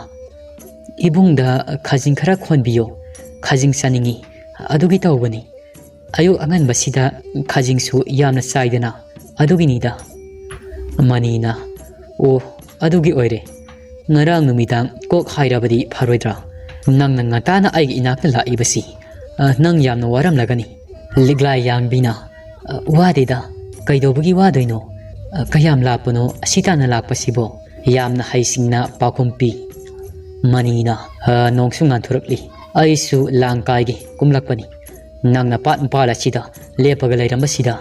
"ꯏꯕꯨꯡꯗ ꯈꯥꯖꯤꯡ ꯈꯔ ꯈꯣꯟꯕꯤꯌꯣ, ꯈꯥꯖꯤꯡ ꯆꯥꯅꯤꯡꯉꯤ, ꯑꯗꯨꯒꯤ ꯇꯧꯕꯅꯤ꯫ ꯑꯌꯨꯛ ꯑꯉꯟꯕꯁꯤꯗ ꯈꯥꯖꯤꯡꯁꯨ ꯌꯥꯝꯅ ꯆꯥꯏꯗꯅ, ꯑꯗꯨꯒꯤꯅꯤꯗ꯫" ꯃꯅꯤꯅ, "ꯑꯣ, ꯑꯗꯨꯒꯤ ꯑꯣꯏꯔꯦ꯫ ꯉꯔꯥꯡ ꯅꯨꯃꯤꯗꯥꯡ ꯀꯣꯛ ꯍꯥꯏꯔꯕꯗꯤ ꯐꯔꯣꯏꯗ꯭ꯔꯥ? ꯅꯪꯅ ꯉꯟꯇꯥꯅ ꯑꯩꯒꯤ ꯏꯅꯥꯛꯇ ꯂꯥꯛꯏꯕꯁꯤ꯫ ꯑ, ꯅꯪ ꯌꯥꯝꯅ ꯋꯥꯔꯝꯂꯒꯅꯤ꯫ ꯂꯤꯛꯂꯥꯏ ꯌꯥꯡꯕꯤꯅ, "ꯑ, ꯋꯥꯗꯦꯗ꯫ ꯀꯩꯗꯧꯕꯒꯤ ꯋꯥꯗꯣꯏꯅꯣ? ꯑ, ꯀꯌꯥꯝ ꯂꯥꯞꯄꯅꯣ ꯑꯁꯤ ꯇꯥꯟꯅ ꯂꯥꯛꯄꯁꯤꯕꯣ?" ꯌꯥꯝꯅ ꯍꯩꯁꯤꯡꯅ ꯄꯥꯎꯈꯨꯝ ꯄꯤ꯫ ꯃꯅꯤꯅ, "ꯑ, ꯅꯣꯡꯁꯨ ꯉꯥꯟꯊꯣꯔꯛꯂꯤ꯫ ꯑꯩꯁꯨ ꯂꯥꯡ ꯀꯥꯏꯒꯦ ꯀꯨꯝꯂꯛꯄꯅꯤ꯫ ꯅꯪꯅ ꯄꯥꯠ ꯃꯄꯥꯜ ꯑꯁꯤꯗ ꯂꯦꯞꯄꯒ ꯂꯩꯔꯝꯕꯁꯤꯗ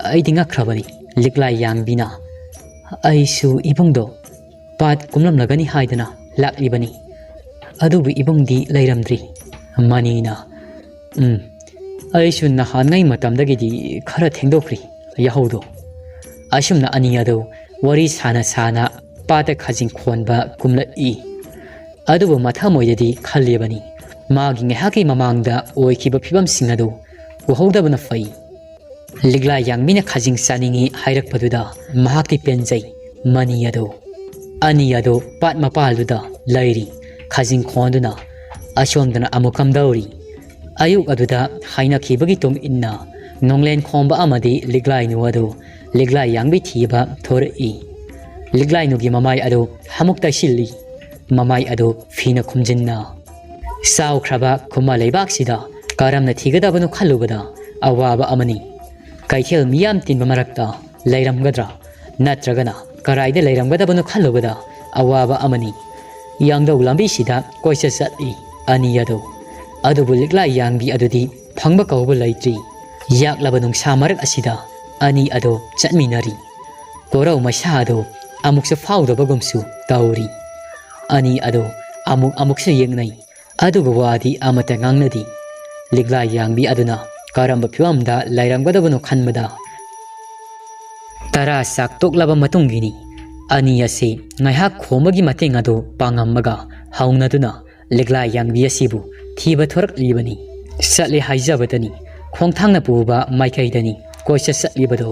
ꯑꯩꯗꯤ ꯉꯛꯈ꯭ꯔꯕꯅꯤ꯫" ꯂꯤꯛꯂꯥꯏ ꯌꯥꯡꯕꯤꯅ, "ꯑꯩꯁꯨ ꯏꯕꯨꯡꯗꯣ ꯄꯥꯠ ꯀꯨꯝꯂꯝꯂꯒꯅꯤ ꯍꯥꯏꯗꯅ ꯂꯥꯛꯂꯤꯕꯅꯤ꯫ ꯑꯗꯨꯕꯨ ꯏꯕꯨꯡꯗꯤ ꯂꯩꯔꯝꯗ꯭ꯔꯤ꯫" ꯃꯅꯤꯅ, "ꯎꯝ, ꯑꯩꯁꯨ ꯅꯍꯥꯟꯉꯩ ꯃꯇꯝꯗꯒꯤꯗꯤ ꯈꯔ ꯊꯦꯡꯗꯣꯛꯈ꯭ꯔꯤ ꯌꯥꯍꯧꯗꯣ꯫" ꯑꯁꯨꯝꯅ ꯑꯅꯤ ꯑꯗꯨ ꯋꯥꯔꯤ ꯁꯥꯅ ꯁꯥꯅ ꯄꯥꯠꯇ ꯈꯥꯖꯤꯡ ꯈꯣꯟꯕ ꯀꯨꯝꯂꯛꯏ꯫ ꯑꯗꯨꯕꯨ ꯃꯊꯃꯣꯏꯗꯗꯤ ꯈꯜꯂꯤꯕꯅꯤ, ꯃꯥꯒꯤ ꯉꯥꯏꯍꯥꯛꯀꯤ ꯃꯃꯥꯡꯗ ꯑꯣꯏꯈꯤꯕ ꯐꯤꯕꯝꯁꯤꯡ ꯑꯗꯨ ꯎꯍꯧꯗꯕꯅ ꯐꯩ꯫ ꯂꯤꯛꯂꯥ ꯌꯥꯡꯕꯤꯅ ꯈꯥꯖꯤꯡ ꯆꯥꯅꯤꯡꯏ ꯍꯥꯏꯔꯛꯄꯗꯨꯗ ꯃꯍꯥꯛꯇꯤ ꯄꯦꯟꯖꯩ꯫ ꯃꯅꯤ ꯑꯗꯨ, ꯑꯅꯤ ꯑꯗꯨ ꯄꯥꯠ ꯃꯄꯥꯜꯗꯨꯗ ꯂꯩꯔꯤ꯫ ꯈꯥꯖꯤꯡ ꯈꯣꯟꯗꯨꯅ ꯑꯁꯣꯝꯗꯅ ꯑꯃꯨꯛ ꯀꯝꯗꯧꯔꯤ꯫ ꯑꯌꯨꯛ ꯑꯗꯨꯗ ꯍꯥꯏꯅꯈꯤꯕꯒꯤ ꯇꯨꯡ ꯏꯟꯅ ꯅꯣꯡꯂꯦꯟ ꯈꯣꯝꯕ ꯑꯃꯗꯤ ꯂꯤꯛꯂꯥꯏꯅꯨ ꯑꯗꯨ ꯂꯤꯛꯂꯥꯏ ꯌꯥꯡꯕꯤ ꯊꯤꯕ ꯊꯣꯔꯛꯏ꯫ ꯂꯤꯛꯂꯥꯏꯅꯨꯒꯤ ꯃꯃꯥꯏ ꯑꯗꯨ ꯍꯥꯃꯨꯛ ꯇꯩꯁꯤꯜꯂꯤ꯫ ꯃꯃꯥꯏ ꯑꯗꯨ ꯐꯤꯅ ꯈꯨꯝꯖꯤꯟꯅ꯫ ꯆꯥꯎꯈ꯭ꯔꯕ ꯈꯨꯃ ꯂꯩꯕꯥꯛꯁꯤꯗ ꯀꯔꯝꯅ ꯊꯤꯒꯗꯕꯅꯣ ꯈꯜꯂꯨꯕꯗ ꯑꯋꯥꯕ ꯑꯃꯅꯤ꯫ ꯀꯩꯊꯦꯜ ꯃꯤꯌꯥꯝ ꯇꯤꯟꯕ ꯃꯔꯛꯇ ꯂꯩꯔꯝꯒꯗ꯭ꯔꯥ? ꯅꯠꯇ꯭ꯔꯒꯅ ꯀꯔꯥꯏꯗ ꯂꯩꯔꯝꯒꯗꯕꯅꯣ ꯈꯜꯂꯨꯕꯗ ꯑꯋꯥꯕ ꯑꯃꯅꯤ꯫ ꯌꯥꯡꯗꯧ ꯂꯝꯕꯤꯁꯤꯗ ꯀꯣꯏꯆꯠ ꯆꯠꯂꯤ ꯑꯅꯤ ꯑꯗꯨ꯫ ꯑꯗꯨꯕꯨ ꯂꯤꯛꯂꯥꯏ ꯌꯥꯡꯕꯤ ꯑꯗꯨꯗꯤ ꯐꯪꯕ ꯀꯧꯕ ꯂꯩꯇ꯭ꯔꯤ꯫ ꯌꯥꯛꯂꯕ ꯅꯨꯡꯁꯥ ꯃꯔꯛ ꯑꯁꯤꯗ ꯑꯅꯤ ꯑꯗꯨ ꯆꯠꯃꯤꯟꯅꯔꯤ꯫ ꯀꯣꯔꯧ ꯃꯩꯁꯥ ꯑꯗꯨ ꯑꯃꯨꯛꯁꯨ ꯐꯥꯎꯗꯕꯒꯨꯝꯁꯨ ꯇꯧꯔꯤ꯫ ꯑꯅꯤ ꯑꯗꯨ ꯑꯃꯨꯛ ꯑꯃꯨꯛꯁꯨ ꯌꯦꯡꯅꯩ꯫ ꯑꯗꯨꯕꯨ ꯋꯥꯗꯤ ꯑꯃꯠꯇ ꯉꯥꯡꯅꯗꯦ꯫ ꯂꯤꯛꯂꯥ ꯌꯥꯡꯕꯤ ꯑꯗꯨꯅ ꯀꯔꯝꯕ ꯐꯤꯕꯝꯗ ꯂꯩꯔꯝꯒꯗꯕꯅꯣ ꯈꯟꯕꯗ, ꯇꯔꯥ ꯆꯥꯛ ꯇꯣꯛꯂꯕ ꯃꯇꯨꯡꯒꯤꯅꯤ꯫ ꯑꯅꯤ ꯑꯁꯤ ꯉꯥꯏꯍꯥꯛ ꯈꯣꯝꯕꯒꯤ ꯃꯇꯦꯡ ꯑꯗꯨ ꯄꯥꯡꯉꯝꯃꯒ ꯍꯧꯅꯗꯨꯅ ꯂꯤꯛꯂꯥ ꯌꯥꯡꯕꯤ ꯑꯁꯤꯕꯨ ꯊꯤꯕ ꯊꯣꯔꯛꯂꯤꯕꯅꯤ꯫ ꯆꯠꯂꯦ ꯍꯥꯏꯖꯕꯗꯅꯤ, ꯈꯣꯡꯊꯥꯡꯅ ꯄꯨꯕ ꯃꯥꯏꯀꯩꯗꯅꯤ ꯀꯣꯏꯆꯠ ꯆꯠꯂꯤꯕꯗꯣ꯫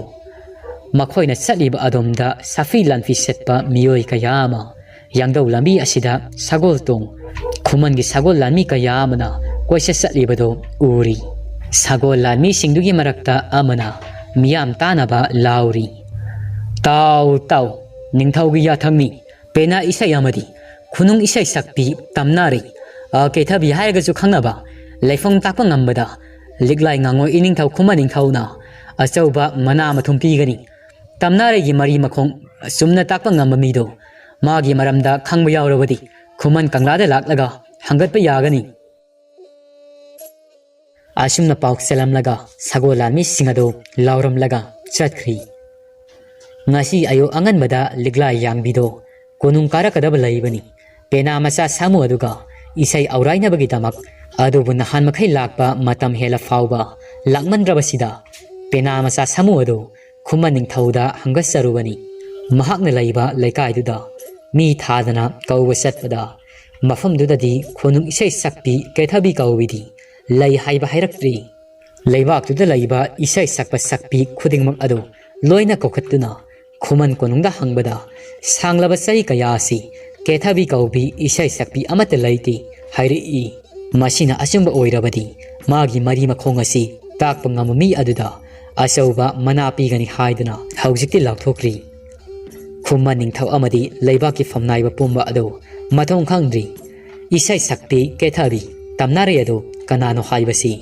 ꯃꯈꯣꯏꯅ ꯆꯠꯂꯤꯕ ꯑꯗꯣꯝꯗ ꯁꯥꯐꯤ ꯂꯥꯟꯐꯤ ꯁꯦꯠꯄ ꯃꯤꯑꯣꯏ ꯀꯌꯥ ꯑꯃ ꯌꯥꯡꯗꯧ ꯂꯝꯕꯤ ꯑꯁꯤꯗ ꯁꯒꯣꯜ ꯇꯣꯡ ꯈꯨꯃꯟꯒꯤ ꯁꯒꯣꯜ ꯂꯥꯟꯃꯤ ꯀꯌꯥ ꯑꯃꯅ ꯀꯣꯏꯆꯠ ꯆꯠꯂꯤꯕꯗꯨ ꯎꯔꯤ꯫ ꯁꯒꯣꯜ ꯂꯥꯟꯃꯤꯁꯤꯡꯗꯨꯒꯤ ꯃꯔꯛꯇ ꯑꯃꯅ ꯃꯤꯌꯥꯝ ꯇꯥꯅꯕ ꯂꯥꯎꯔꯤ, "ꯇꯥꯎ, ꯇꯥꯎ, ꯅꯤꯡꯊꯧꯒꯤ ꯌꯥꯊꯪꯅꯤ, ꯄꯦꯅꯥ ꯏꯁꯩ ꯑꯃꯗꯤ ꯈꯨꯅꯨꯡ ꯏꯁꯩ ꯁꯛꯄꯤ ꯇꯝꯅꯔꯤ꯫ ꯑ, ꯀꯦꯊꯕꯤ ꯍꯥꯏꯔꯒꯁꯨ ꯈꯪꯅꯕ ꯂꯩꯐꯝ ꯇꯥꯛꯄ ꯉꯝꯕꯗ ꯂꯤꯛꯂꯥꯏ ꯉꯥꯉꯣꯏ ꯏꯅꯤꯡꯊꯧ ꯈꯨꯃꯟ ꯅꯤꯡꯊꯧꯅ ꯑꯆꯧꯕ ꯃꯅꯥ ꯃꯊꯨꯝ ꯄꯤꯒꯅꯤ꯫ ꯇꯝꯅꯔꯩꯒꯤ ꯃꯔꯤ ꯃꯈꯣꯡ ꯆꯨꯝꯅ ꯇꯥꯛꯄ ꯉꯝꯕ ꯃꯤꯗꯣ ꯃꯥꯒꯤ ꯃꯔꯝꯗ ꯈꯪꯕ ꯌꯥꯎꯔꯕꯗꯤ ꯈꯨꯃꯟ ꯀꯪꯂꯥꯗ ꯂꯥꯛꯂꯒ ꯍꯪꯒꯠꯄ ꯌꯥꯒꯅꯤ꯫ ꯑꯁꯨꯝꯅ ꯄꯥꯎ ꯆꯦꯜꯂꯝꯂꯒ ꯁꯒꯣꯜ ꯂꯥꯟꯃꯤꯁꯤꯡ ꯑꯗꯨ ꯂꯥꯎꯔꯝꯂꯒ ꯆꯠꯈ꯭ꯔꯤ꯫ ꯉꯁꯤ ꯑꯌꯨꯛ ꯑꯉꯟꯕꯗ ꯂꯤꯛꯂꯥ ꯌꯥꯡꯕꯤꯗꯣ ꯀꯣꯅꯨꯡ ꯀꯥꯔꯛꯀꯗꯕ ꯂꯩꯕꯅꯤ꯫ ꯄꯦꯅꯥ ꯃꯆꯥ ꯁꯥꯃꯨ ꯑꯗꯨꯒ ꯏꯁꯩ ꯑꯧꯔꯥꯏꯅꯕꯒꯤꯗꯃꯛ ꯑꯗꯨꯕꯨ ꯅꯍꯥꯟ ꯃꯈꯩ ꯂꯥꯛꯄ ꯃꯇꯝ ꯍꯦꯜꯂ ꯐꯥꯎꯕ ꯂꯥꯛꯃꯟꯗ꯭ꯔꯕꯁꯤꯗ ꯄꯦꯅꯥ ꯃꯆꯥ ꯁꯥꯃꯨ ꯑꯗꯨ ꯈꯨꯃꯟ ꯅꯤꯡꯊꯧꯗ ꯍꯪꯒꯠꯆꯔꯨꯕꯅꯤ꯫ ꯃꯍꯥꯛꯅ ꯂꯩꯕ ꯂꯩꯀꯥꯏꯗꯨꯗ ꯃꯤ ꯊꯥꯗꯅ ꯀꯧꯕ ꯆꯠꯄꯗ ꯃꯐꯝꯗꯨꯗꯗꯤ ꯈꯨꯅꯨꯡ ꯏꯁꯩ ꯁꯛꯄꯤ ꯀꯦꯊꯕꯤ ꯀꯧꯕꯤꯗꯤ ꯂꯩ ꯍꯥꯏꯕ ꯍꯥꯏꯔꯛꯇ꯭ꯔꯤ꯫ ꯂꯩꯕꯥꯛꯇꯨꯗ ꯂꯩꯕ ꯏꯁꯩ ꯁꯛꯄ ꯁꯛꯄꯤ ꯈꯨꯗꯤꯡꯃꯛ ꯑꯗꯨ ꯂꯣꯏꯅ ꯀꯧꯈꯠꯇꯨꯅ ꯈꯨꯃꯟ ꯀꯣꯅꯨꯡꯗ ꯍꯪꯕꯗ ꯁꯥꯡꯂꯕ ꯆꯍꯤ ꯀꯌꯥꯁꯤ ꯀꯦꯊꯕꯤ ꯀꯧꯕꯤ ꯏꯁꯩ ꯁꯛꯄꯤ ꯑꯃꯠꯇ ꯂꯩꯇꯦ ꯍꯥꯏꯔꯛꯏ꯫ ꯃꯁꯤꯅ ꯑꯆꯨꯝꯕ ꯑꯣꯏꯔꯕꯗꯤ ꯃꯥꯒꯤ ꯃꯔꯤ ꯃꯈꯣꯡ ꯑꯁꯤ ꯇꯥꯛꯄ ꯉꯝꯕ ꯃꯤ ꯑꯗꯨꯗ ꯑꯆꯧꯕ ꯃꯅꯥ ꯄꯤꯒꯅꯤ ꯍꯥꯏꯗꯨꯅ ꯍꯧꯖꯤꯛꯇꯤ ꯂꯥꯎꯊꯣꯛꯈ꯭ꯔꯤ꯫ ꯈꯨꯃꯟ ꯅꯤꯡꯊꯧ ꯑꯃꯗꯤ ꯂꯩꯕꯥꯛꯀꯤ ꯐꯝꯅꯥꯏꯕ ꯄꯨꯝꯕ ꯑꯗꯨ ꯃꯊꯣꯡ ꯈꯪꯗ꯭ꯔꯤ꯫ ꯏꯁꯩ ꯁꯛꯄꯤ ꯀꯦꯊꯕꯤ ꯇꯝꯅꯔꯦ ꯑꯗꯨ ꯀꯅꯥꯅꯣ ꯍꯥꯏꯕꯁꯤ꯫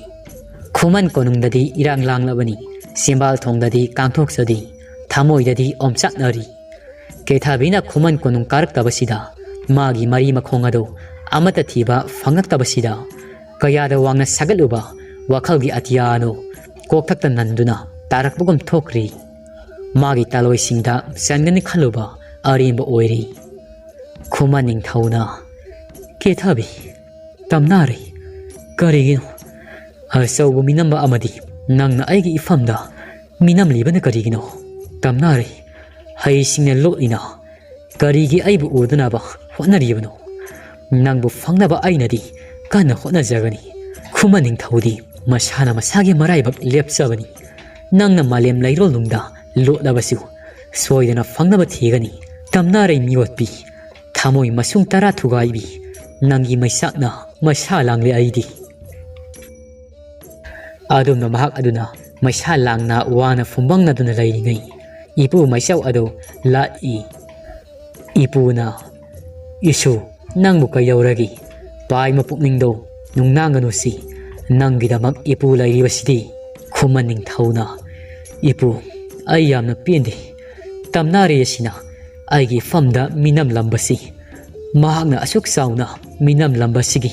ꯈꯨꯃꯟ ꯀꯣꯅꯨꯡꯗꯗꯤ ꯏꯔꯥꯡ ꯂꯥꯡꯂꯕꯅꯤ꯫ ꯆꯦꯝꯕꯥꯜ ꯊꯣꯡꯗꯗꯤ ꯀꯥꯡꯊꯣꯛꯆꯗꯤ, ꯊꯃꯣꯏꯗꯗꯤ ꯑꯣꯝꯆꯥꯛꯅꯔꯤ꯫ ꯀꯦꯊꯕꯤꯅ ꯈꯨꯃꯟ ꯀꯣꯅꯨꯡ ꯀꯥꯔꯛꯇꯕꯁꯤꯗ, ꯃꯥꯒꯤ ꯃꯔꯤ ꯃꯈꯣꯡ ꯑꯗꯨ ꯑꯃꯠꯇ ꯊꯤꯕ ꯐꯪꯂꯛꯇꯕꯁꯤꯗ, ꯀꯌꯥꯗ ꯋꯥꯡꯅ ꯁꯥꯒꯠꯂꯨꯕ ꯋꯥꯈꯜꯒꯤ ꯑꯇꯤꯌꯥ ꯑꯗꯨ ꯀꯣꯛꯊꯛꯇ ꯅꯟꯗꯨꯅ ꯇꯥꯔꯛꯄꯒꯨꯝ ꯊꯣꯛꯈ꯭ꯔꯤ꯫ ꯃꯥꯒꯤ ꯇꯥꯂꯣꯏꯁꯤꯡꯗ ꯆꯟꯒꯅꯤ ꯈꯜꯂꯨꯕ ꯑꯔꯦꯝꯕ ꯑꯣꯏꯔꯤ꯫ ꯈꯨꯃꯟ ꯅꯤꯡꯊꯧꯅ, "ꯀꯦꯊꯕꯤ, ꯇꯝꯅꯔꯤ, ꯀꯔꯤꯒꯤꯅꯣ? ꯑꯆꯧꯕ ꯃꯤꯅꯝꯕ ꯑꯃꯗꯤ ꯅꯪꯅ ꯑꯩꯒꯤ ꯏꯐꯝꯗ ꯃꯤꯅꯝꯂꯤꯕꯅ ꯀꯔꯤꯒꯤꯅꯣ? ꯇꯝꯅꯔꯤ, ꯍꯩꯁꯤꯡꯅ ꯂꯣꯠꯂꯤꯅ ꯀꯔꯤꯒꯤ ꯑꯩꯕꯨ ꯎꯗꯅꯕ ꯍꯣꯠꯅꯔꯤꯕꯅꯣ? ꯅꯪꯕꯨ ꯐꯪꯅꯕ ꯑꯩꯅꯗꯤ ꯀꯟꯅ ꯍꯣꯠꯅꯖꯒꯅꯤ꯫ ꯈꯨꯃꯟ ꯅꯤꯡꯊꯧꯗꯤ ꯃꯁꯥꯅ ꯃꯁꯥꯒꯤ ꯃꯔꯥꯏꯕꯛ ꯂꯦꯞꯆꯕꯅꯤ꯫ ꯅꯪꯅ ꯃꯥꯂꯦꯝ ꯂꯩꯔꯣꯜꯅꯨꯡꯗ ꯂꯣꯠꯂꯕꯁꯨ ꯁꯣꯏꯗꯅ ꯐꯪꯅꯕ ꯊꯤꯒꯅꯤ꯫ ꯇꯝꯅꯔꯩ ꯃꯤꯑꯣꯠꯄꯤ, ꯊꯃꯣꯏ ꯃꯁꯨꯡ ꯇꯔꯥ ꯊꯨꯒꯥꯏꯕꯤ, ꯅꯪꯒꯤ ꯃꯩꯁꯥꯛꯅ ꯃꯩꯁꯥ ꯂꯥꯡꯂꯦ ꯑꯩꯗꯤ꯫" ꯑꯗꯨꯝꯅ ꯃꯍꯥꯛ ꯑꯗꯨꯅ ꯃꯩꯁꯥ ꯂꯥꯡꯅ ꯋꯥꯅ ꯐꯨꯝꯕꯪꯅꯗꯨꯅ ꯂꯩꯔꯤꯉꯩ, ꯏꯄꯨ ꯃꯩꯆꯥꯎ ꯑꯗꯨ ꯂꯥꯛꯏ꯫ ꯏꯄꯨꯅ, "ꯏꯁꯨ, ꯅꯪꯕꯨ ꯀꯩꯗꯧꯔꯒꯦ? ꯄꯥꯏ ꯃꯄꯨꯛꯅꯤꯡꯗꯣ ꯅꯨꯡꯅꯥꯡꯒꯅꯨꯁꯤ꯫ ꯅꯪꯒꯤꯗꯃꯛ ꯏꯄꯨ ꯂꯩꯔꯤꯕꯁꯤꯗꯤ꯫" ꯈꯨꯃꯟ ꯅꯤꯡꯊꯧꯅ, "ꯏꯄꯨ, ꯑꯩ ꯌꯥꯝꯅ ꯄꯦꯟꯗꯦ꯫ ꯇꯝꯅꯥꯔꯦ ꯑꯁꯤꯅ ꯑꯩꯒꯤ ꯏꯐꯝꯗ ꯃꯤꯅꯝꯂꯝꯕꯁꯤ꯫ ꯃꯍꯥꯛꯅ ꯑꯁꯨꯛ ꯆꯥꯎꯅ ꯃꯤꯅꯝꯂꯝꯕꯁꯤꯒꯤ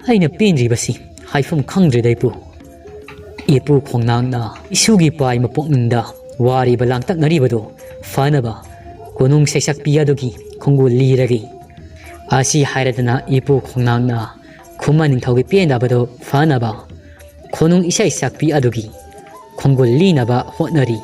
ꯑꯩꯅ ꯄꯦꯟꯗ꯭ꯔꯤꯕꯁꯤ ꯍꯥꯏꯐꯝ ꯈꯪꯗ꯭ꯔꯦꯗ ꯏꯄꯨ꯫" ꯏꯄꯨ ꯈꯣꯡꯅꯥꯡꯅ ꯏꯁꯨꯒꯤ ꯄꯥꯏ ꯃꯄꯨꯛꯅꯤꯡꯗ ꯋꯥꯔꯤꯕ ꯂꯥꯡꯇꯛꯅꯔꯤꯕꯗꯨ ꯐꯅꯕ ꯀꯣꯅꯨꯡ ꯁꯩꯁꯛꯄꯤ ꯑꯗꯨꯒꯤ ꯈꯣꯡꯒꯨꯜ ꯂꯤꯔꯒꯦ꯫ ꯑꯁꯤ ꯍꯥꯏꯔꯗꯅ ꯏꯄꯨ ꯈꯣꯡꯅꯥꯡꯅ ꯈꯨꯃꯟ ꯅꯤꯡꯊꯧꯒꯤ ꯄꯦꯟꯗꯕꯗꯨ ꯐꯅꯕ ꯈꯣꯅꯨꯡ ꯏꯁꯩ ꯁꯛꯄꯤ ꯑꯗꯨꯒꯤ ꯈꯣꯡꯒꯨꯜ ꯂꯤꯅꯕ ꯍꯣꯠꯅꯔꯤ꯫